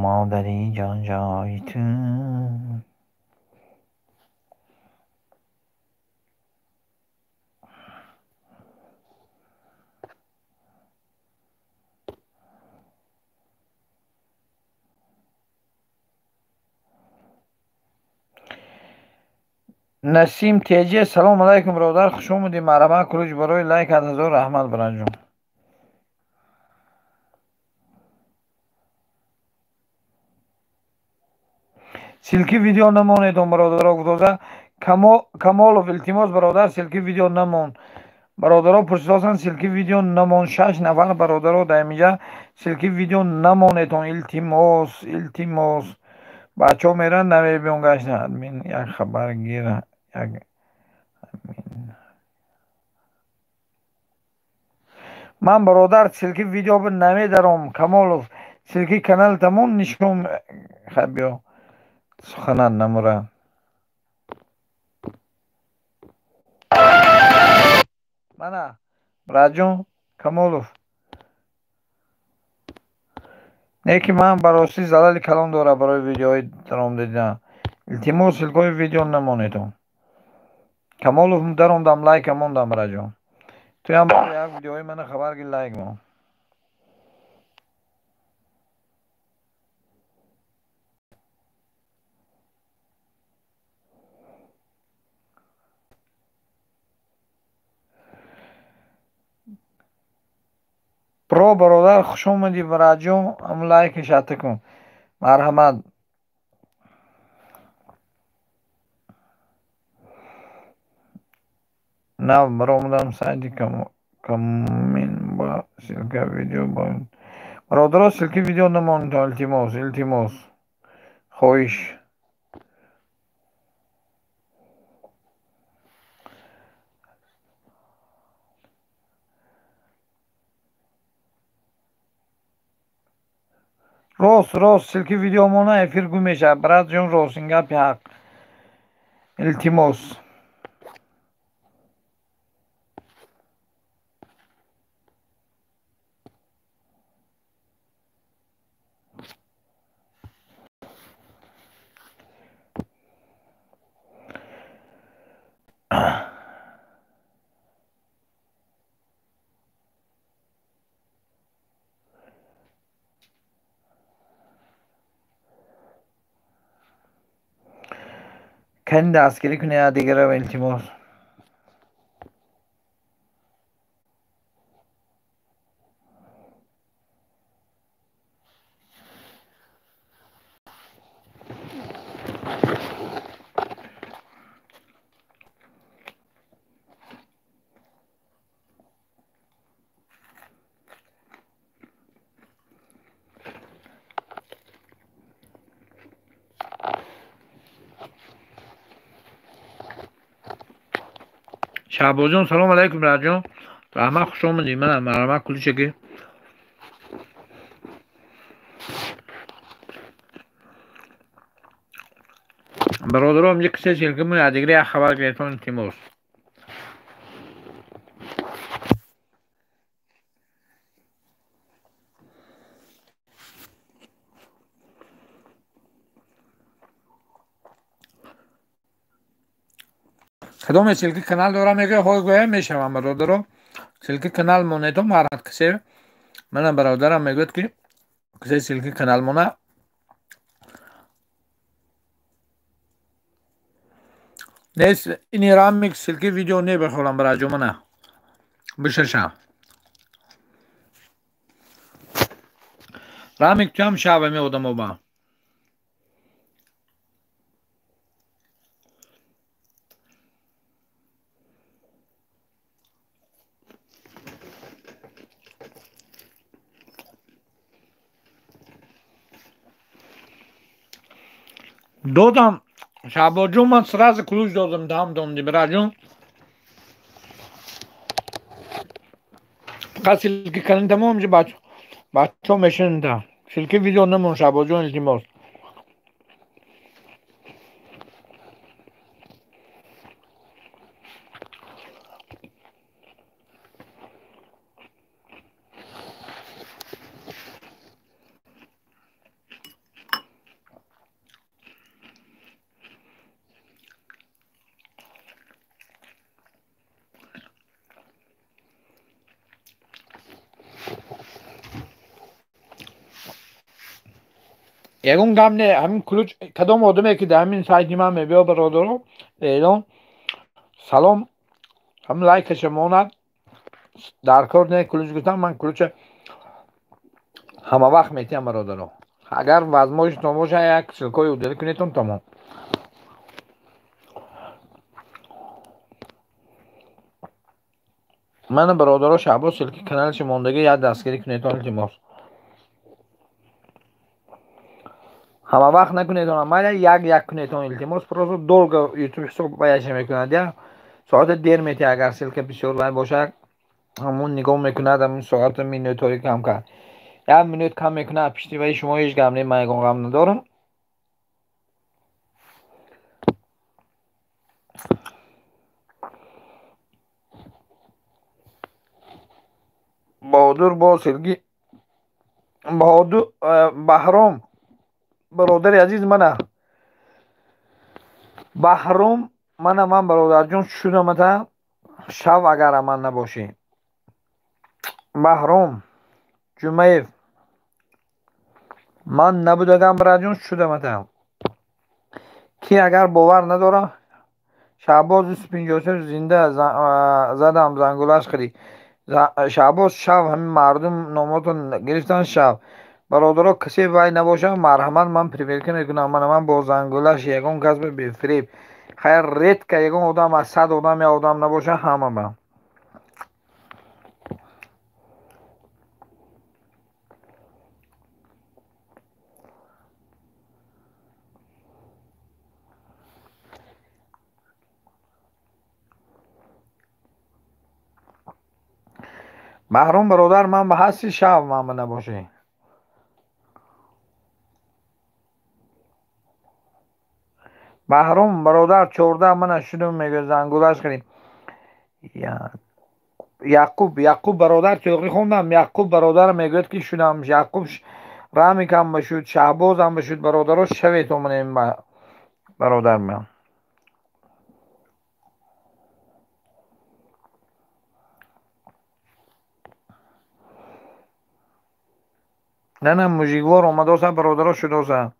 Модари ҷон ҷои ту. Насим Теҷе, салом алайкум, бародар, хуш омадӣ. Марҳамат, ключ барои лайк 1000 раҳмат, бародарҷон. Ссылки видео намонедон, бародаро, гуфтода. Камолов, илтимос, бародар, ссылки видео намон. Бародаро пурсидосанд, ссылки видео намон. Шаш нафар бародаро дар инҷа ссылки видео намонедон, илтимос, илтимос. Бачаҳо меранд, намебиён гашта. Админ як хабар гир, як админ. Ман, бародар, ссылки видео намедаром, Камолов. Ссылки канал тамон нишон хабиё. Суханат намура. Мана, братҷон Камолов. Не ки ман баросӣ залали калон дора барои видеоҳои даром дидан. Илтимос, ссылка ҳои видео намонедон. Камолов, даромдам, лайка мондам, братҷон. Туям як видеоҳои мана хабар гир, лайк мон. Про бародар, хуш омадӣ, братҷон, ҳамун лайка шарта кун. Марҳамат. Нав баромадам сайти камин ба ссылка видео. Бародаро, ссылки видео намонед, илтимос, илтимос. Хоҳиш. Рост, рост, ссылки видео мона эфир гум мешавад. Брат ҷон, рост, ин гапи ҳақ. Илтимос. Кани дастгирӣ кунед дигарро, илтимос. Шаҳбозҷон, салом алайкум, раҷон, раҳмат, хуш омадӣ. Мана марҳамат, куличаки. Бародаро, инҷа кисе селкиму ядигри як хабар гирифтон, илтимос. Кадоме ссылки канал дорам, мегӯя, ҳой гӯя мешавам. Бародаро, ссылки канал монето, марҳамат, кисе. Мана бародарам мегӯяд, ки кисе ссылки канал мона. Нест ини рамик ссылки видео не бихолам, бараҷо, мана бишашам. Рамик, туам шавами одамоба. Додам, Шаҳбозҷон, ман сразу ключ додам, дам донди, бираҷон. Фақат ссылки канал тамом ҷи бачаҳо мешинда. Ссылки видео намон, Шаҳбозҷон, илтимос. Ягон гап не, ҳамин ключ кадом одаме ки дар ҳамин сайти ман мебиё, бародаро, эълон салом, ҳам лайкаша монад, дар кор не ключ гуфтам, ман ключа ҳама вақт метиҳам, бародаро. Агар возможностьтон боша, як ссылкаи удалить кунедтон, тамом. Мана, бародаро, Шаҳбоз ссылки каналши мондагӣ, як дастгирӣ кунедтон, илтимос. Ҳама вақт накунедон, майла, як як кунедон, илтимос. Просто долго ютуб ҳисоб ваяша мекунад, я соата дер метиҳад. Агар ссылка бисёр вай бошад, ҳамун нигоҳ мекунад, ҳамун соату минутҳои кам кард, як минут кам мекунад пишти ваи шумо. Ҳеҷ гап не, ман ягон ғам надорам. Баҳодур бо ссылки Баҳодур Баҳром, бародари азиз, мана Баҳром, мана ман, бародарҷон, шудамата шав, агар аман набошӣ. Баҳром Ҷумаев, ман набудагам, бародарҷон, шудамата. Ки агар бовар надора, Шаҳбоз 253 зинда задам, зангулаш хӯрӣ. Шаҳбоз, шав, ҳамин мардум номотон гирифтан, шав. Бародаро, касе вай набошад, марҳамат, ман проверка мекунам. Мана ман бо зангулаш ягон кас бефиреб, хайр, редко ягон одам аз 100 одам як одам набошад, ҳама ба. Баҳром бародар, ман ба ҳасти, шав, ман ба набошӣ. Баҳром бародар 14 мана шудум мегӯяд, зангулаш кардем. Яқуб, Яқуб бародар тӯғри хондам. Яқуб бародар мегӯяд ки шудам. Яқуб Рамикам башуд, Шаҳбозам башуд, бародаро шавед оманем бародар ман. На на мужиквор омадоса бародаро шудоса.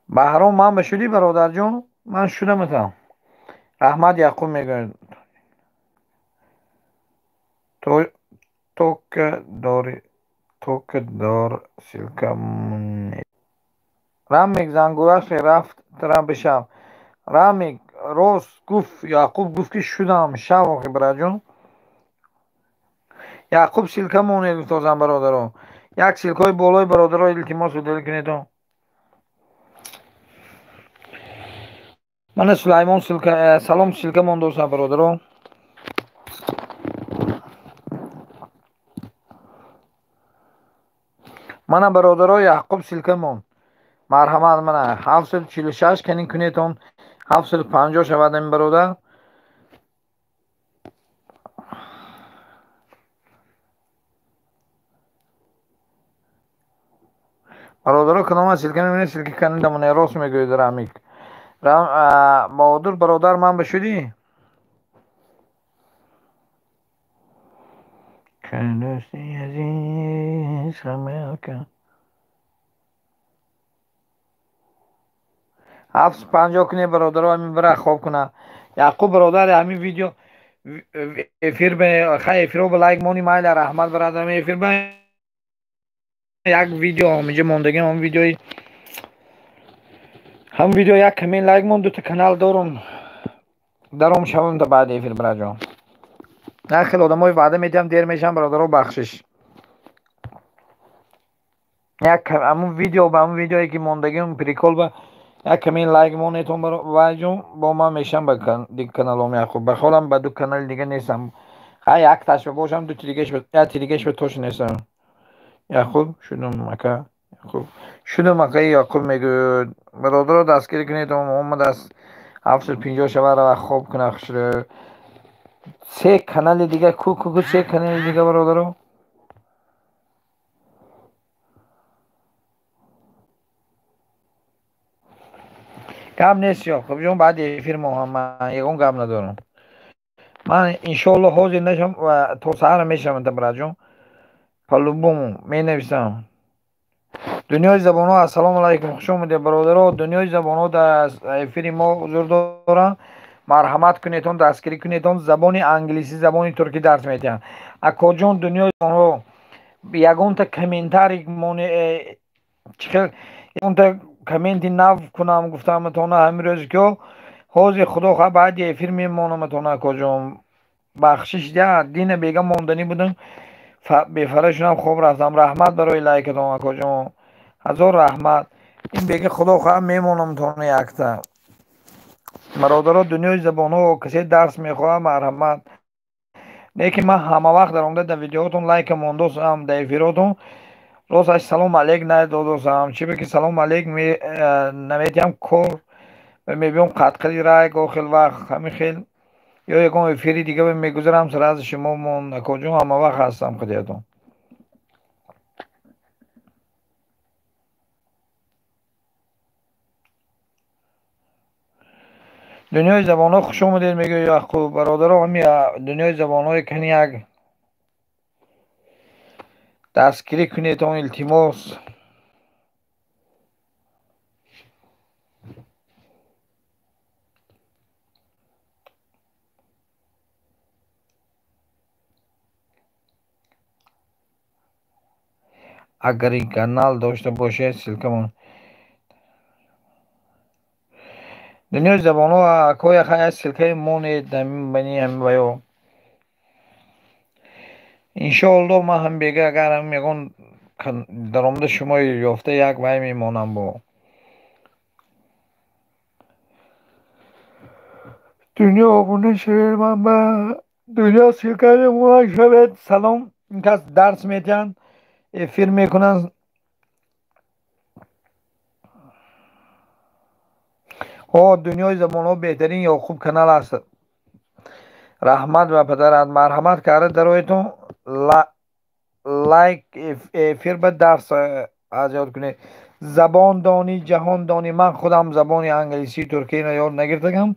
Баҳром ман ба шудӣ бародарҷон? Ман шудаматам. Раҳмат Яқуб мегӯяд. Тока дори тока дор ссылка монед. Рамик зангулаш рафт тара бишав. Рамик рост гуфт, Яқуб гуфт ки шудам шав охи бародарҷон. Яқуб ссылка монед гуфтозам бародаро. Як ссылкаи болои бародаро илтимос удел кунед. Мана Сулаймон ссылка, салом ссылка мондоса бародаро. Мана бародаро Яқуб ссылка монд. Марҳамат мана 746 канин кунедон 750 шавад ин бародар. Бародаро кадома ссылка мебинед, ссылка канин дамоне рост мегӯяд Рамик. Баҳодур бародар ман ба шудӣ? Дӯсти азиз хамелка. 750 кунед бародаро, ҳамин бира хоб куна. Яқуб бародар ҳамин видео эфир бе хай эфиро ба лайк мони майла раҳмат бародар эфир ба як видео ҳаминҷа мондагим ҳам видеои ҳам видео як камин лайк мон дута канал дорум даром шавам та баъди эфир бараҷон. На хеле одамои ваъда медиҳам дер мешавам бародаро бахшиш. Як ҳамун видео ба ҳамун видеое ки мондагим прикол ба як камин лайк монетон вайҷон бо ман мешавам ба диг каналом Яқуб. Ба холам ба ду канали дига нестам. Хай якташ ба бошам дути дигаш ба яти дигаш ба тош нестам. Яқуб шудум ака. Яқуб шудум ака Яқуб мегӯяд бародаро дастгирӣ кунед омад аз 750 шава рава хоб куна хушрӯ. Се канали дига ку ку ку се канали дига бародаро. Гап нест Яқуб ҷон, баъди эфир мо ман ягон гап надорам. Ман иншоалло ҳозир нашам ва то саҳара мешавам та браҷон. По-любому менависам. Дунёи забонҳо ассалому алайкум, хуш омадед бародаро. Дунёи забонҳо дар эфири мо ҳузур доранд. Марҳамат кунедон, дастгирӣ кунедон. Забони англисӣ, забони туркӣ дарс медиҳанд. Акоҷон дунёи забонҳо ягонта комментарий моне чӣ хел ягонта комменти нав кунам гуфтаматона ҳамин рӯзи ки ҳозир худо хоҳад баъди эфир мемонаматона акоҷон. Бахшиш дина бега монданӣ будам, бефара шудам хоб рафтам. Раҳмат барои лайкатон акоҷон. Ҳазор раҳмат. Ин бега худо хоҳад мемонамтона якта. Бародаро дунёи забонҳо касе дарс мехоҳад марҳамат. Лекин ман ҳама вақт даромада дар видеоотон лайка мондосам, дар эфиротон росташ салом алейк надодосам. Чӣ бе ки салом алейк наметиҳам кор мебиём қатқади рай охил вақт ҳамин хел ё ягон эфири дига мегузарам сразу шумо мон акоҷон ҳама вақт ҳастам худиятон. Дунёи забонҳо хуш омадед мегӯяд Яқуб. Бародаро ҳами дунёи забонҳои кани як дастгирӣ кунедон илтимос. Агар канал дошта бошед ссылка мон. Дунёи забонҳо акоя хай ссылкаи монед ҳамин бани ҳамин ваё. Иншоалло ман ҳам бега агар ҳам ягон даромада шумо ёфта як вай мемонам бо. Дунё обуна шавед ман ба дунё ссылка мемонам шавед. Салом ин кас дарс медиҳанд, эфир мекунанд. Ҳо, дунёи забонҳо беҳтарин Ёқуб канал аст. Раҳмат ба падарат. Марҳамат карда дароятон лайк эфир ба дарс аз ёд кунед. Забон донӣ, ҷаҳон донӣ. Ман худам забони англисӣ, туркиро ёд нагирифтагам,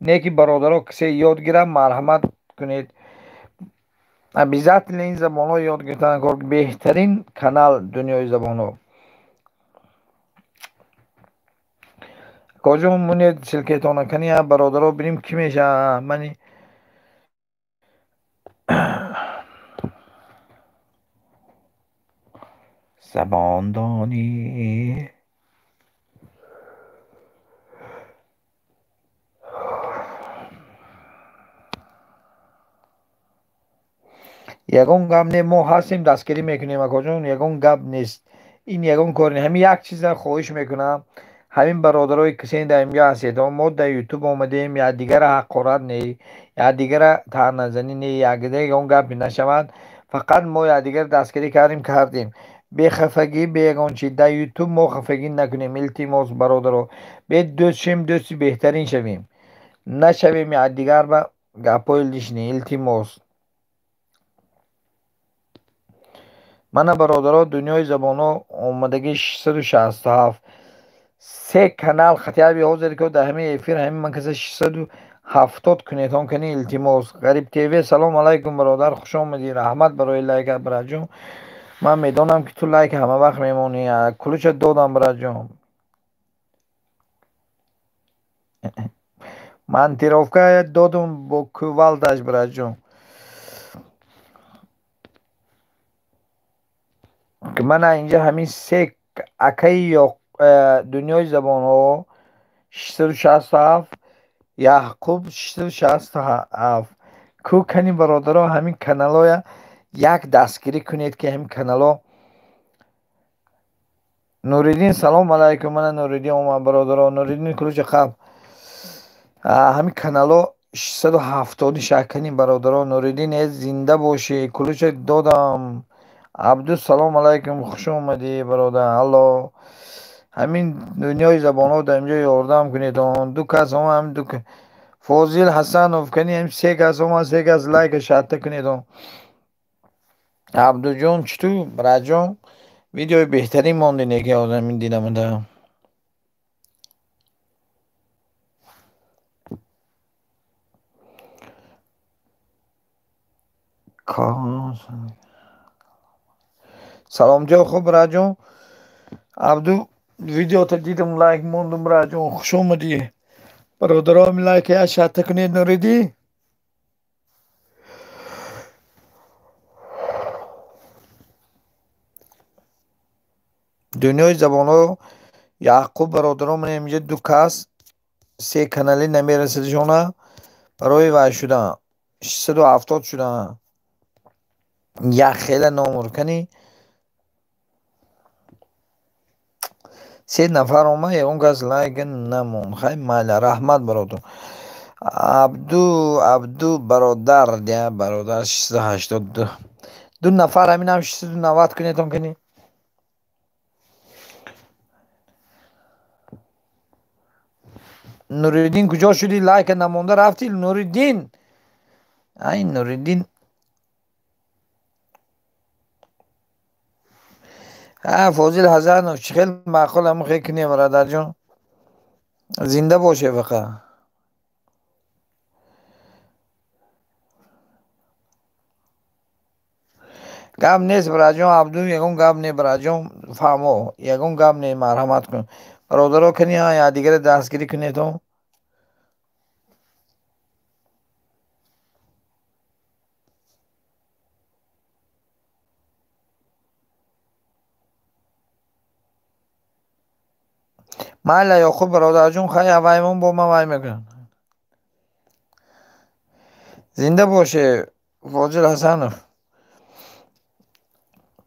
не ки бародаро кисе ёд гирам, марҳамат кунед. Обязательно ин забонҳо ёд гирифтан кор. Беҳтарин канал дунёи забонҳо. Коҷо монед силкетона кани бародаро бинем кӣ мешавад. Мани забондонӣ. Ягон гап не, мо ҳастем, дастгирӣ мекунем акоҷон, ягон гап нест. Ин ягон кор не. Ҳамин як чиза хоҳиш мекунам, ҳамин бародарои кисе дар инҷо ҳастед, мо дар ютуб омадем, якдигара ҳақорат не, якдигара таъназанӣ не, якдигара ягон гапе нашавад. Фақат мо якдигара дастгирӣ кардем. Бехафагӣ, бе ягон чи. Дар ютуб мо хафагӣ накунем, илтимос бародаро. Бе дӯст шем, дӯсти беҳтарин шавем. Нашавем якдигар ба гапҳои лишний, илтимос. Мана бародаро, дунёи забонҳо омадагӣ 667. Се канал хатиаби ҳозир ки дар ҳамин эфир ҳамин ман каса 670 кунедон кани илтимос. Ғариб ТВ, салом алайкум бародар, хуш омадӣ. Раҳмат барои лайка бираҷон. Ман медонам ки ту лайк ҳама вақт мемонӣ. Кулуча додам бираҷон. Монтировка додум бо кувалдаш бираҷон. Мана инҷа ҳамин се акаи дунёи забонҳо 667, Яъқуб 667. Ку кани бародаро ҳамин каналҳоя як дастгирӣ кунед ки ҳамин каналҳо. Нуриддин, салом алайкум. Мана Нуриддин омад бародаро. Нуриддин кулуча қаб. Ҳамин каналҳо 670 шакани бародаро. Нуриддин зинда бошӣ. Кулуча додам. Абду, салом алайкум, хуш омадӣ бародар. Алло. Ҳамин дунёи забонҳо дар инҷо ёрдам кунед. Ду кас омад, ҳамин ду Фозил Ҳасанов кани ҳам се кас омад, се кас лайка шарта кунед. Абдуҷон, чӣ ту бираҷон, видеои беҳтарин монди неки ҳозир дидамада. Саломҷон, хуб бираҷон. Абду, видеота дидам, лайк мондум бираҷон, хуш омадӣ. Бародаром лайк я шарта кунед. Нуридӣ дунёи забонҳо Яъқуб бародаром инҷа ду кас се каналӣ намерасадшона барои вай шудан 670 шудан. Як хела номур кани се нафар омад, ягон кас лайк намонд. Хай майла, раҳмат бародар. Абду, Абду бародар, я бародар 682. Ду нафар ҳаминам 690 кунедон кани. Нуриддин куҷо шудӣ? Лайка намонда рафтӣ Нуриддин. Ай Нуриддин. Фозил Ҳасанов, чӣ хел маъқул ҳамин хел кунем бародарҷон. Зинда боше фақат. Гап нест бародарҷон, Абду, ягон гап не бародарҷон, фаҳмо, ягон гап не, марҳамат кун. Бародаро кани якдигара дастгирӣ кунед. Майла Ёқуб бародарҷон, хай аваймон бо ман вай мекунам. Зинда боше Фозил Ҳасанов.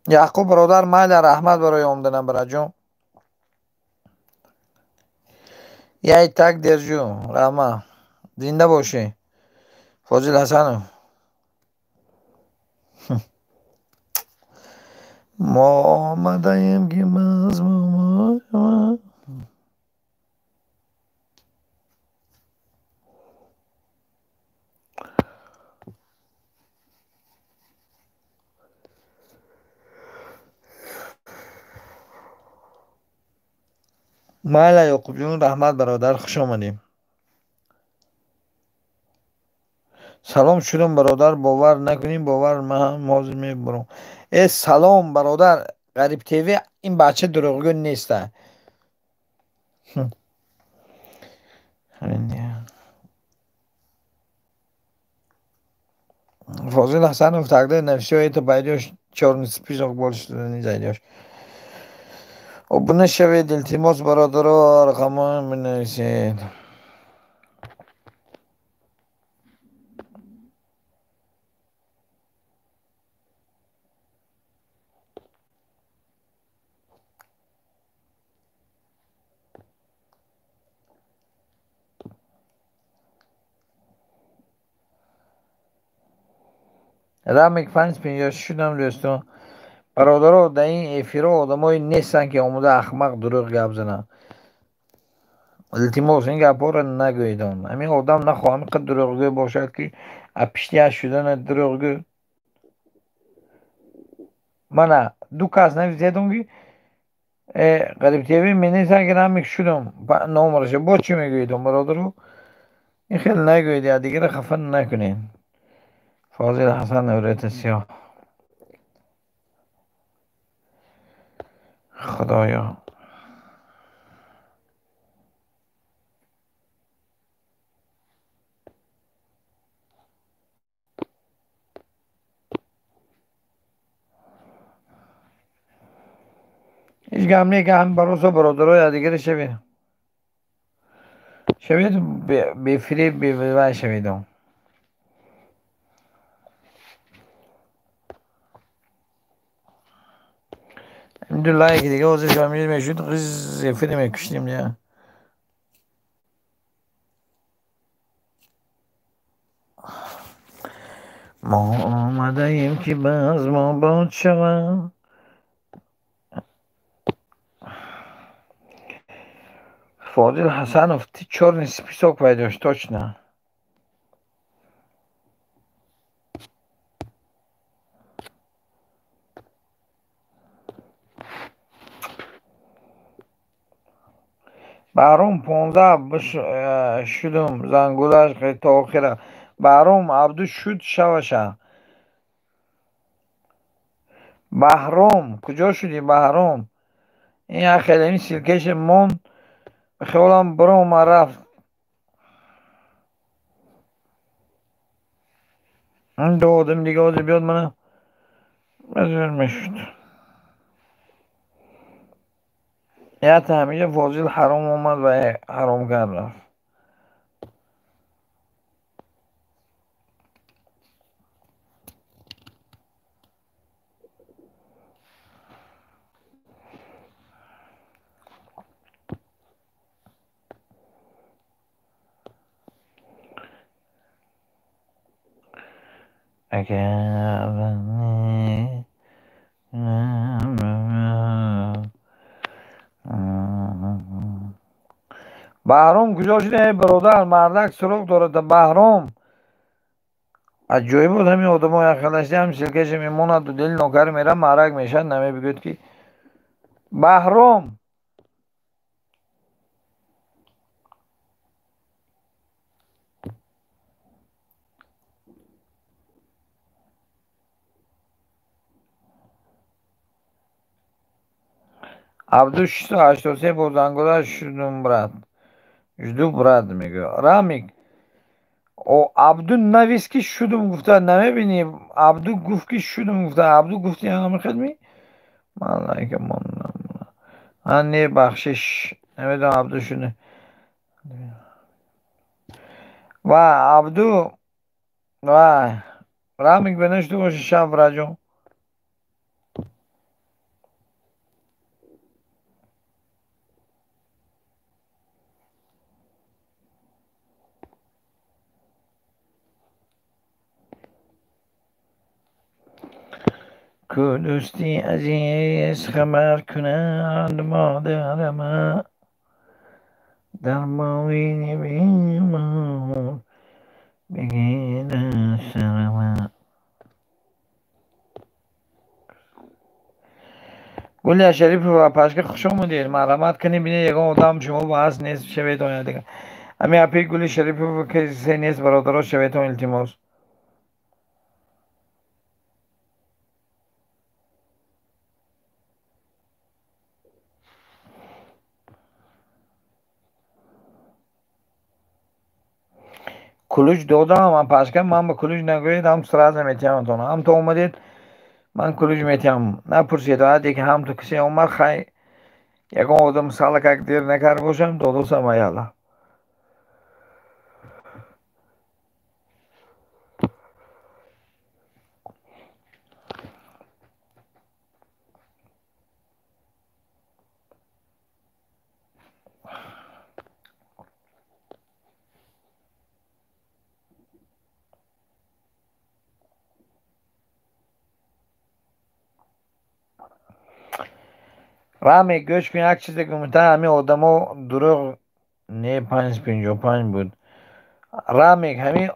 Яъқуб бародар, майла, раҳмат барои омаданам бародарҷон. Я и так держу, раҳмат. Зинда бошӣ Фозил Ҳасанов. Мо омадаем ки мазмум. Майла Ёқубҷон, раҳмат бародар, хуш омадем. Салом шудам бародар, бовар накунӣ, бовар ман ҳозир мебурам. Э салом бародар, Ғариб ТВ ин бача дурӯғгӯ неста. Фозил Ҳасанов, тогда на всё это пойдёшь, чёрный список больше туда не зайдёшь. Обуна шавед, илтимос бародаро, рақамҳоро бинависед. Рамик 556 шудам дӯстон. Бародаро, дар ин эфирҳо одамое нестанд, ки омода ахмақ дурӯғ гап зананд. Илтимос, ин гапҳоро нагӯед. Он ҳамин одам нахоҳам ин қадр дурӯғгӯ бошад, ки аз пиштиаш шудана дурӯғгӯ. Мана ду кас нависедон, ки Ғариб ТВ менависанд, ки Рамик шудам номраша. Боз чӣ мегӯедон бародаро? Ин хел нагӯед, якдигарро хафа накунед. Фозил Ҳасанов, рета сиёҳ. Худоё. Ҳеҷ гап не, ки ҳам баросо бародаро якдигаро шавед. Шавед бефиреб, бевай шаведон. Ду лайк дига ҳозир шамил мешуд, ғиз эфире мекуштем я. Мо омадаем, ки базм обод шавад. Фозил Ҳасанов, ты чёрный список пойдёшь, точно. Баҳром 15 шудум, зангулаш то охира. Баҳром Абду шуд шаваша. Баҳром, куҷо шудӣ Баҳром? Ин як хеле ин силкеше монд, хаёлам бирома рафт. Ин ду одам дига ҳозир биёд мана базор мешуд. Якта ҳамиша Фозил ҳаром омад ва ҳаром кард рафт. Агар Баҳром куҷо шуда, эй бародар? Мардак суроғ дорад. Баҳром аҷоиб буд, ҳамин одамо якхелашти ҳам силкаша мемонаду дили нокар мера марак мешавад, намебигӯяд ки Баҳром Абду 683 бо зангула шудум брат. Жду брат мегӯяд. Рамик о Абду навис ки шудум гуфта, намебинӣ? Абду гуфт ки шудум гуфта. Абду гуфти ҳамин хел ми? Ман лайка мондам. А не, бахшиш. Намедонам Абду шуд. Ва Абду ва Рамик бенашуда боши шаб раҷон. Ку дӯсти азиз хабар кунад модарама, дар мовини бемор бигирад сарама. Гулия Шарипова пашка хуш омадед. Марҳамат кунед, бинед ягон одам шумо ба ҳаст нест шаветон ядига. Ҳами апи Гули Шарипова касе нест бародаро шаветон илтимос. Кулуч додам, ман пашка ман ба кулуч нагӯед, ҳам сразу метиҳамтон. Ҳам то омадед ман кулуч метиҳам. Напурсед, ҳадде ки ҳам то кисе омад, хай ягон одам салакак дер накард бошам, додосам аяла. Раме гӯш кун, як чизе гумта ҳамин одамо дурӯғ не 555 буд. Рамек ҳамин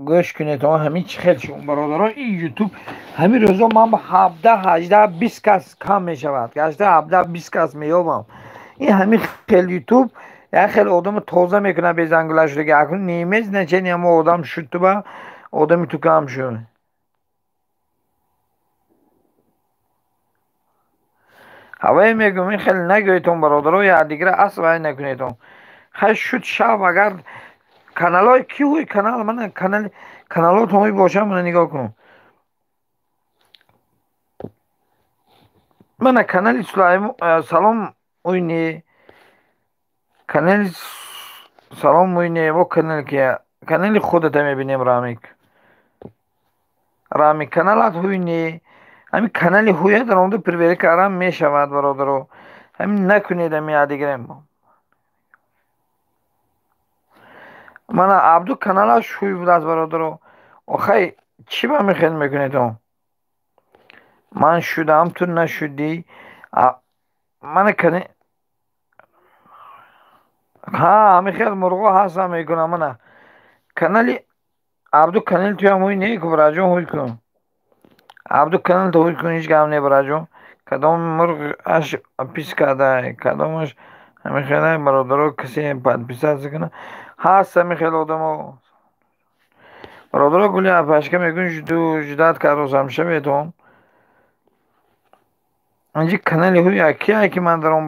гӯш кунед, ҳамин чӣ хел шумо бародаро, ин ютуб ҳамин рӯзо ман ба 17 18 20 кас кам мешавад. 18 17 20 кас меёбам. Ин ҳамин хел ютуб як хел одамо тоза мекунад безангула шудаги. Акнун не имеет значения, ҳамо одам шуд ту ба одами ту кам шуд. Ҳавае мегӯм, ин хеле нагӯедтон бародаро, якдигара асл вай накунедтон. Хай шуд шав, агар каналҳои ки ҳуй канал, мана канали каналотон ҳуй бошам, мана нигоҳ кун. Мана канали Салом ҳуй не, канали Салом ҳуй не, во канали ки канали худата мебинем Рамик. Рамик каналат ҳуй не. Ҳамин канали ҳуя дар омада проверка кардан мешавад бародаро. Ҳамин накунед ҳамин якдигарам. Мана Абду каналаш ҳуй будааст бародаро. Охай чӣ ба мехел мекунедон? Ман шудам, ту нашудӣ. Мана кани ҳа ҳамин хел мурғо ҳастам мекунам мана. Канали Абду канали туям ҳуй не ку бираҷон ҳуй кун. Абду канал то ҳуй кун, ҳеҷ гап не бираҷон. Кадом мурғ аш пис карда, кадомаш ҳамин хела бародаро касе подписаться кунад. Ҳаст ҳамин хел одамо. Бародаро Гули апашка мегӯн жду ждать кардосам шаветон. Инҷи канали ҳуй кия ки ман дар он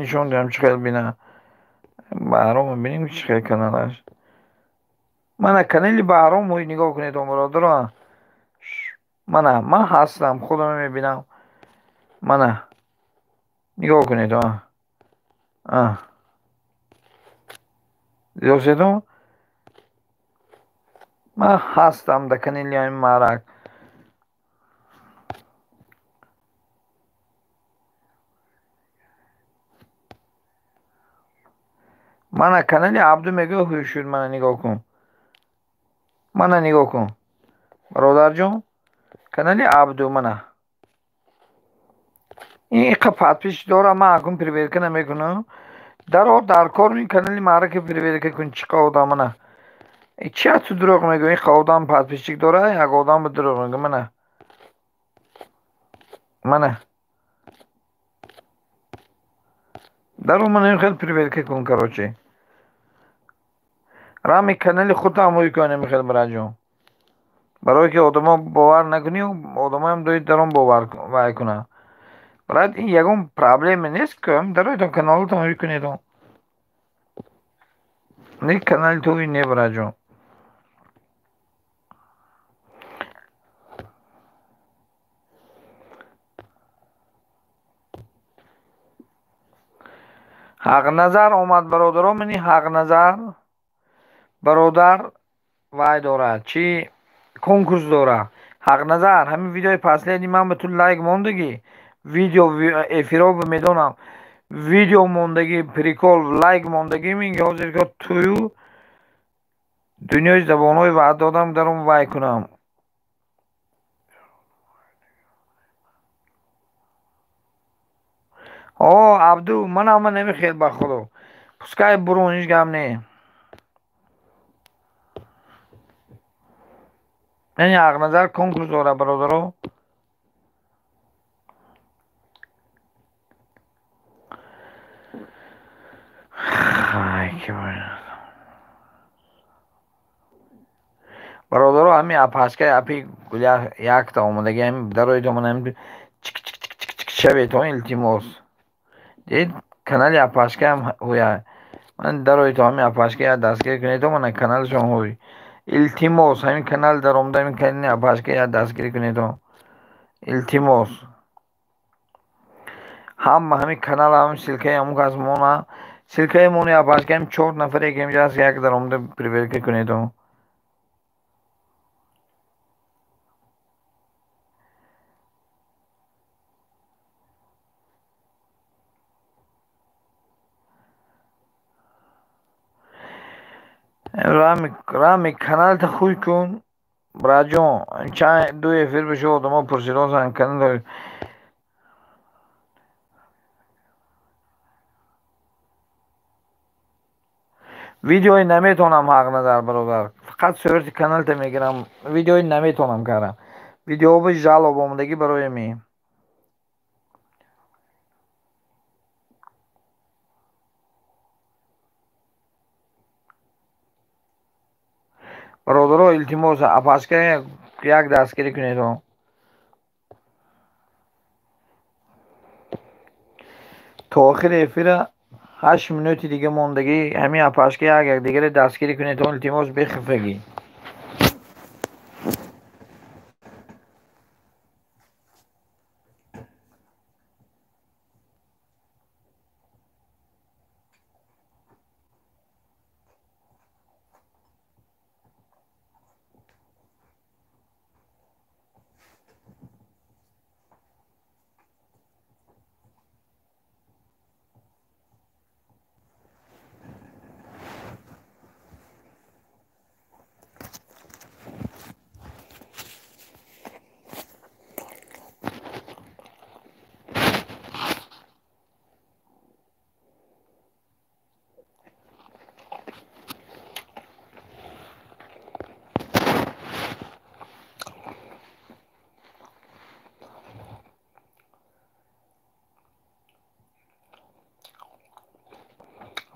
нишон диҳам чӣ хел бина. Баҳром бинем чӣ хел каналаш. Мана канали Баҳром ҳуй нигоҳ кунед бародаро. Мана ман ҳастам, худам мебинам. Мана нигоҳ кунед. Дидоседон? Ман ҳастам дар канали ҳамин маърак. Мана канали Абду мегӯяд ҳуй шуд, мана нигоҳ кун. Мана нигоҳ кун. Бародарҷон, канали Абду мана. Ин иқа подписчик дорам, ман акун проверка намекунам. Даро дар кор ин канали маърака проверка кун чӣ қа одам мана. Чӣ аз ту дурӯғ мегӯ? Ин қа одам подписчик дора, як одам ба дурӯғ мегӯ мана. Мана. Даро мана ин хел проверка кун, короче. Рами канали худам ҳуй кун ин хел бираҷон. Барое ки одамо бовар накунӣ, одамоям доид дар он бовар вай кунанд. Брат, ин ягон проблема нест ки дароитон каналотон ҳуй кунедон. Не канали ту ҳуй не бираҷон. Ҳақназар омад бародаро, мани Ҳақназар бародар вай дорад, чӣ конкурс дорад. Ҳақназар ҳамин видеои последний ман ба ту лайк мондагӣ, видео эфиро медонам, видео мондагӣ, прикол лайк мондагӣ, мин ҳозир ки тую дунёи забонҳои ваъд додам дар он вай кунам. О, Абду, ман ҳама намехел ба худо. Пускай бурун, ҳеҷ гап не. Яъне Ҳақназар конкурс дорад бародаро. Бародаро, ҳамин апашкаи апи Гуля якта омадаги, ҳамин дарои омада, ҳамин чик чик чик чик чик шаветон, илтимос. Дид канали апашкаам ҳуя. Ман дарои то ҳамин апашка я дастгирӣ кунед, мана каналшон ҳуй. Илтимос, ҳамин канал даромада, ҳамин канали апашка я дастгирӣ кунед. Илтимос. Ҳама ҳамин канал, ҳамин ссылка и ҳамун кас мона. Ссылка и мони апашка ҳам 4 нафаре ки инҷа ҳаст, як даромада проверка кунед. Рами каналта хуй кун, браҷон. Чанд ду эфир бишо, одамо пурсидосан канал. Видеои наметонам ҳақ надар, бародар. Фақат сурати каналта мегирам. Видеои наметонам карам. Видео жалоба омадагӣ барои ми. Бародаро, илтимос, апашка як дастгирӣ кунед. То охири эфира 8 минути дига мондагӣ, ҳамин апашка як якдигаре дастгирӣ кунед, илтимос, бехафагӣ.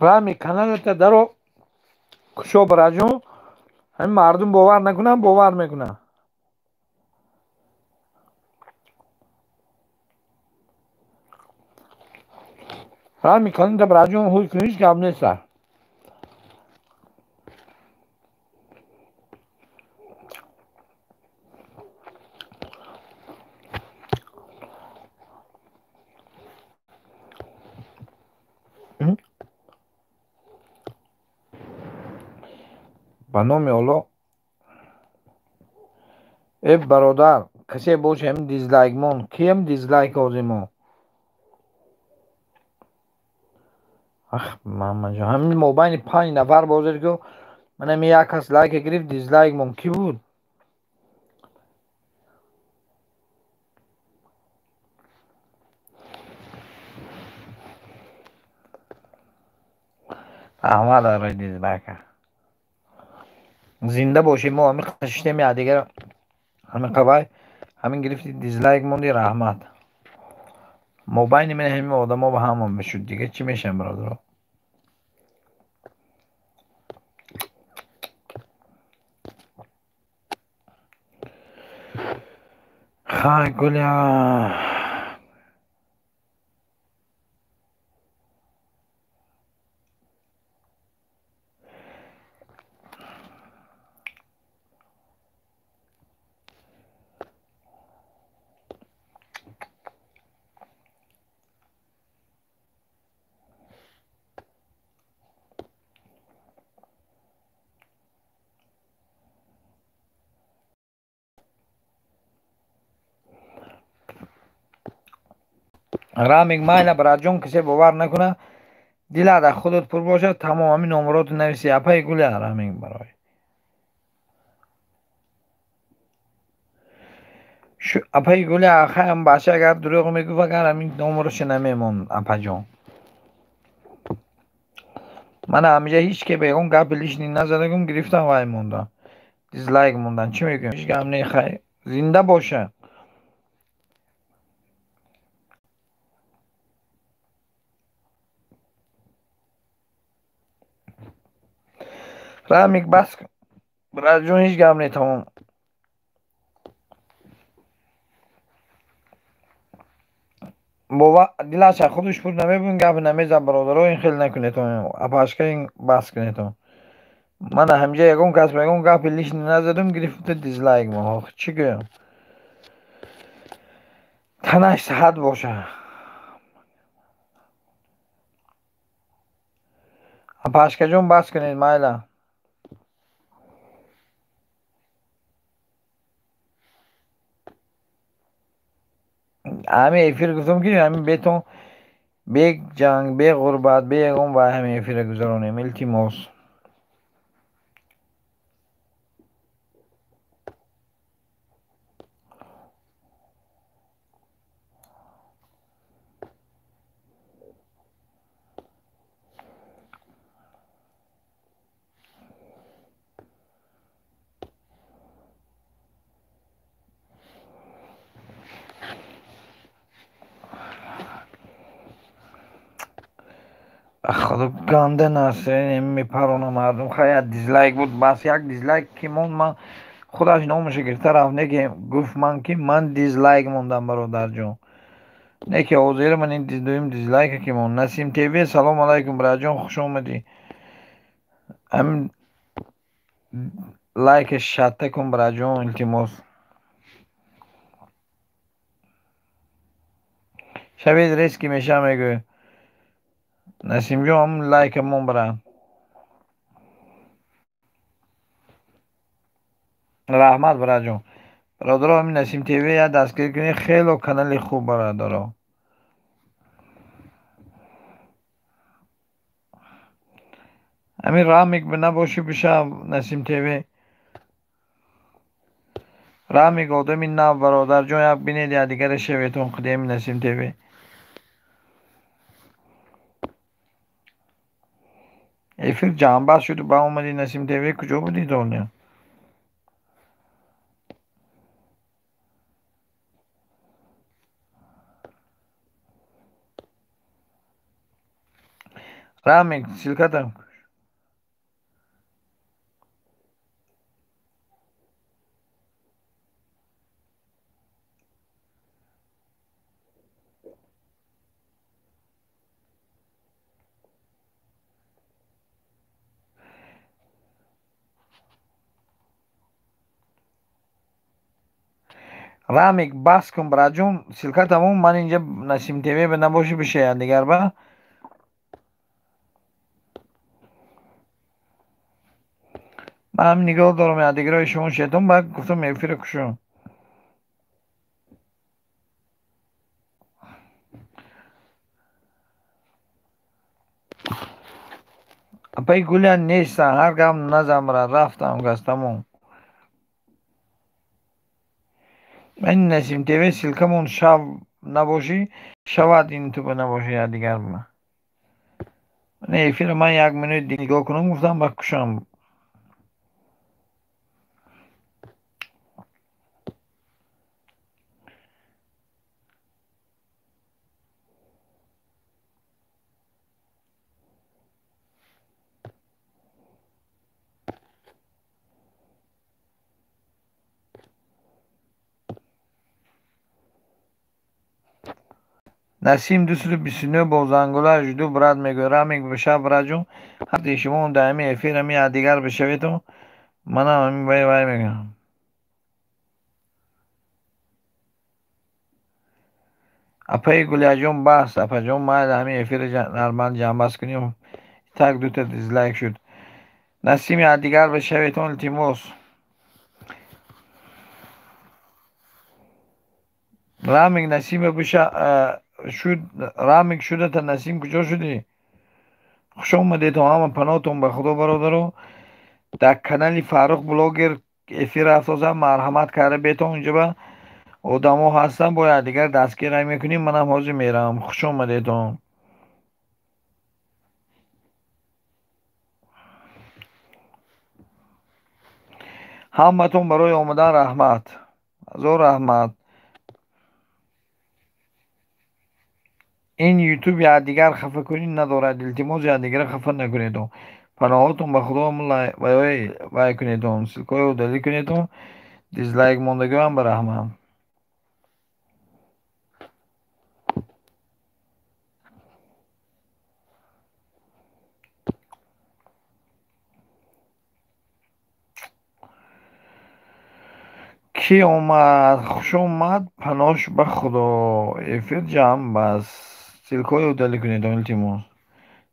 Рами каналата даро кушо, браҷон, ҳамин мардум бовар накунанд, бовар мекунанд. Рами каналата, браҷон, ҳуй кун, ҳеҷ гап неста. Ба номи Аллоҳ. Э бародар, касе боше ҳамин дизлайк мон, киям дизлайк ҳозир мо? Ах, Мамаҷон, ҳамин мобайни 5 нафар бозир ку, ман ҳамин як кас лайка гирифт, дизлайк мон, кӣ буд? Раҳмат барои дизлайка. Зинда бошем, мо ҳамин қашиштем якдигар, ҳамин қавай, ҳамин гирифти дизлайк монди, раҳмат. Мобайни ман ҳамин одамо ба ҳамон мешуд, дига чӣ мешавам, бародаро? Хай Гуля. Рамик майла, браҷон, касе бовар накуна, дилат аз худат пур бошад, тамом ҳамин номеротро нависи, апаи Гуля, рамик барой. Апаи Гуля, хаям бача агар дурӯғ мегуфт, агар ҳамин номероша намемонд, апаҷон. Ман ҳамиҷа ҳеҷ ке ба ягон гапи лишний назадагум, гирифтам вай мондам. Дизлайк мондан, чӣ мегӯям? Ҳеҷ гап не, хай. Зинда боша. Рамик бас братҷон, ҳеҷ гап не, тамом. Бова дилаша худаш пур намебун, гап намезан бародаро, ин хел накунетон, апашка ин бас кунетон. Ман ҳамҷа ягон кас ягон гапи лишний назадам, гирифта дизлайк мо. Чӣ гӯям? Танаш саҳат боша. Апашкаҷон бас кунед, майла. Ҳами эфир гуфтам ки ҳами бетон бе ҷанг, бе ғурбат, бе ягон вай ҳами эфира гузаронем, илтимос. Худо ганда насрин мепарона мардум. Хай як дизлайк буд, бас як дизлайк ки монд, ман худаш номаша гирифта рафт, не ки гуфт ман ки ман дизлайк мондам бародарҷон. Не ки ҳозир ман ин дуюм дизлайка ки монд. Насим ТВ, салом алайкум братҷон, хуш омадӣ. Ҳамин лайка шатта кун братҷон, илтимос. Шавед резки меша мегӯй. Насимҷон ҳамун лайка мон брат. Раҳмат братҷон. Бародаро, ҳамин Насим ТВ як дастгирӣ кунед, хело канали хуб бародаро. Ҳамин Рамик набошӣ биша Насим ТВ. Рамик одами нав бародарҷон, як бинед якдигара шаветон худи ҳамин Насим ТВ. Эфир ҷамъбаст шуд, ба омади Насим ТВ, куҷо будӣ доня? Рамик, ссылкатам. Рамик бас кун братҷон, ссылка тамом, ман инҷа Насим ТВ ба набошӣ биша дигар ба. Ман ҳам нигоҳ дорам якдигарои шумо шетон, баъд гуфтам эфира кушам. Апаи Гулия нестан, ҳар гап назан брат, рафтам газ тамом. Ман Насим ТВ ссылкамон шав набошӣ, шавад ин туба набошӣ якдигар ба. Ман эфира ман як минут нигоҳ кунам, гуфтам ба кушам. Насим 229 бо зангула жду брат мегӯяд. Рамик биша братҷон, ҳаққи шумо дар ҳамин эфир ҳамин якдигар бишаведон, манам ҳамин вай вай мегӯям. Апаи Гулияҷон бас, апаҷон майли ҳамин эфира нормал ҷамъбаст кунем. Так дута дизлайк шуд. Насим якдигар бишаведон, илтимос. Рамик Насима биша шуд, Рамик шудата Насим куҷо шудӣ? Хуш омадедон, ҳама паноҳтон ба Худо бародаро. Дар канали Фаррух блогер эфир рафтозам, марҳамат карда бетон, унҷа ба одамо ҳастанд, бо якдигар дастгирӣ мекунем, манам ҳозир меравам. Хуш омадедон. Ҳаматон барои омадан раҳмат, ҳазор раҳмат. Ин ютуб якдигар хафа кунӣ надорад, илтимос якдигарро хафа накунед. Паноҳотон ба Худо вай кунедон, ссылкаҳои удалӣ кунедон, дизлайк мондагиам ба раҳмат. Кӣ омад? Хуш омад, паноҳш ба Худо. Эфир ҷамъ бас. Ссылкаҳои удалӣ кунедон, илтимос.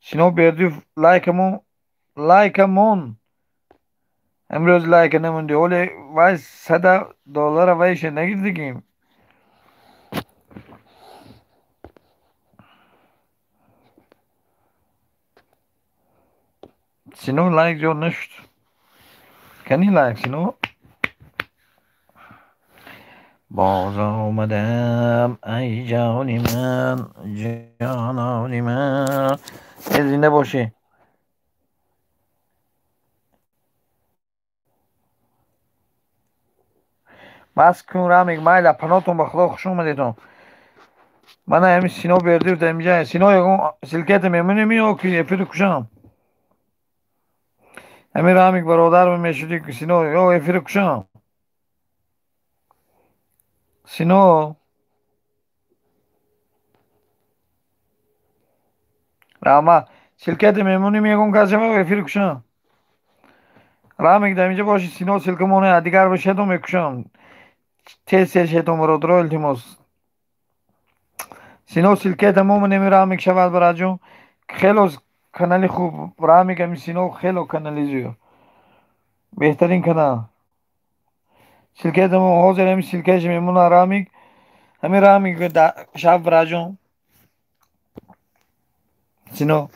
Сино Бердиев лайкамон, лайкамон. Имрӯз лайка намонди. Ҳоле вай $100 вайша нагирдигим. Сино лайк зиёд нашуд. Кани лайк Сино? Боз омадам, ай ҷони ман, ҷонони ман. Э, зинда бошӣ. Бас кун Рамик, майла, паноҳтон ба Худо, хуш омадедон. Мана ҳамин Сино Бердиев дар инҷа. Сино ягон ссылката мемонем ё ки эфирро кушам? Ҳамин Рамик бародар мешуди Сино, ё эфирро кушам? Сино Рама, ссылката мемонем ягон кас шава эфир кушам. Рамик дар инҷа боши, Сино ссылка моне, дигар бошедон мекушам. Тез тез шедон бародаро, илтимос. Сино ссылката момонем Рамик шавад бараҷон. Хело канали хуб Рамик ами Сино хело канали зиёд. Беҳтарин канал. Ссылката мо ҳозир ами ссылкааш мемона Рамик. Ҳамин Рамик шаб бараҷон. Сино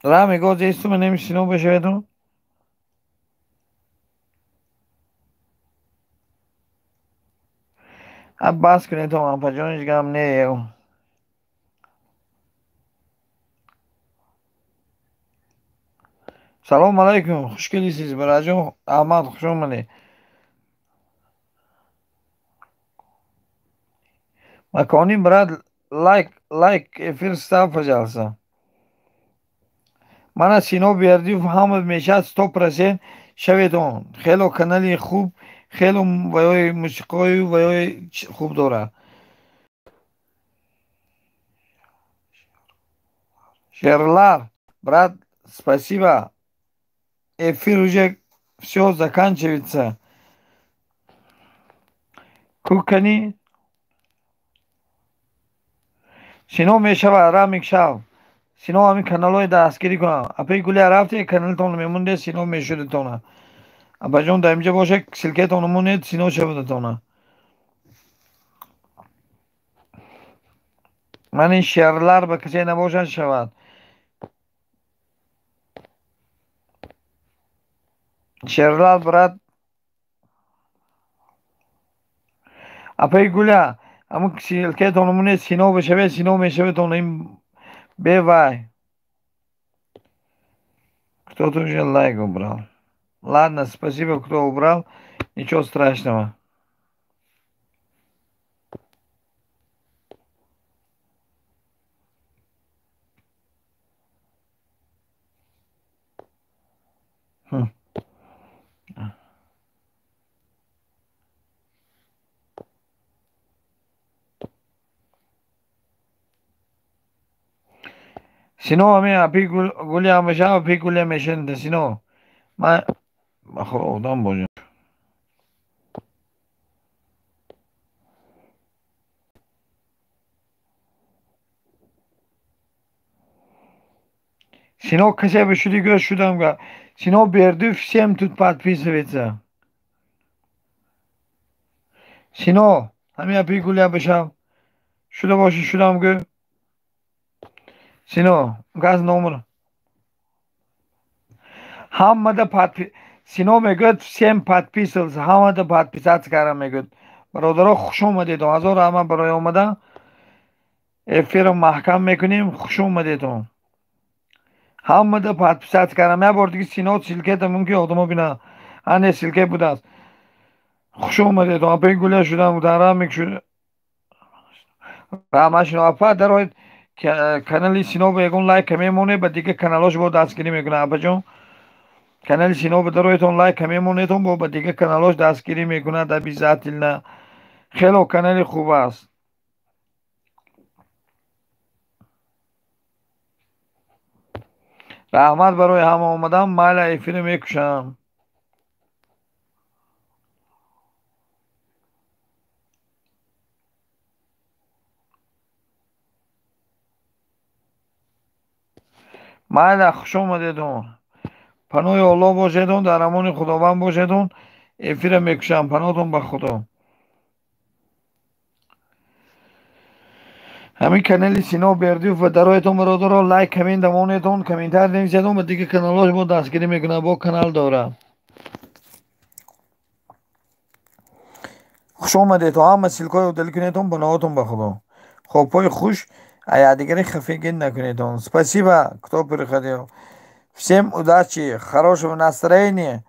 Рамик ҳозир исту менем Сино бошаведон. Бас кунед то апаҷон, ҳеҷ гап не. Салом алайкум, хуш келисиз бараҷон Аҳмад, хуш омадед. Макони брат, лайк, лайк эфир ставь, пожалуйста. Мана Сино Бердиев ҳама мешавад 100% шаветон. Хело канали хуб, хело ваёи мусиқою ваёи хуб дорад. Шерлар, брат, спасибо. Эфир уже всё заканчивается. Кукани Сино мешавад, Рамик шав. Сино ҳамин каналҳои дастгирӣ кунам. Апаи Гулия рафте, каналатон мемонде, Сино мешудетона. Апаҷон дар инҷа боша, ссылкатон монед, Сино шавадетона. Ман ин шерлар ба касе набошад шавад. Шерлар брат, апаи Гуля, ҳамун ссылкатон монед, Сино бишавед, Сино мешаведтон ин бевай. Кто-то уже лайк убрал. Ладно, спасибо, кто убрал. Ничего страшного. Сино ҳамин апи Гулия мешава, апи Гулия мешавед Сино. Ман одам бошам. Сино касе бишуди гӯш шудам га. Сино Бердиев всем тут подписывается. Сино, ҳамин апи Гулия бишав. Шуда боши шудам гӯ. Сино, газ номер. Ҳамада подпи Сино мегӯяд всем подписывался, ҳамада подписаться кардам мегӯяд. Бародаро хуш омадедон. Ҳазор раҳмат барои омадан. Эфирро маҳкам мекунем. Хуш омадедон. Ҳамада подписаться кардам. Як бор дига Сино ссылката мумкин одамо бинанд. Ане ссылка будааст. Хуш омадед, апаи Гуля шудам, дарамик шуд. Раҳмат, апа, дароед канали Сино, ягон лайк мемонед, ба дигар каналҳош бо дастгирӣ мекунад. Апаҷон, канали Сино дароедон, лайк мемонедон, бо ба дигар каналҳош дастгирӣ мекунад обязательно. Хело канали хуб аст. Раҳмат барои ҳама омадан. Майла, эфира мекушам. Майла, хуш омадедон, паноҳи Оллоҳ бошедон, дар амони Худованд бошедон. Эфира мекушам. Паноҳтон ба Худо. Ҳамин канали Сино Бердиев ва дароятон, бародаро, лайк, коммент дамонетон, комментар нависедон, ба дигар каналҳош бо дастгирӣ мекунад, бо канал дорад. Хуш омадед, ҳама ссылка ҳои удалить кунедон. Паноҳотон ба Худо, хобҳои хуш, а дигари хафагин накунедон. Спасибо, кто приходил. Всем удачи, хорошего настроения.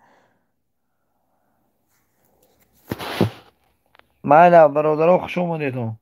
Майла, бародаро, хуш омадедон.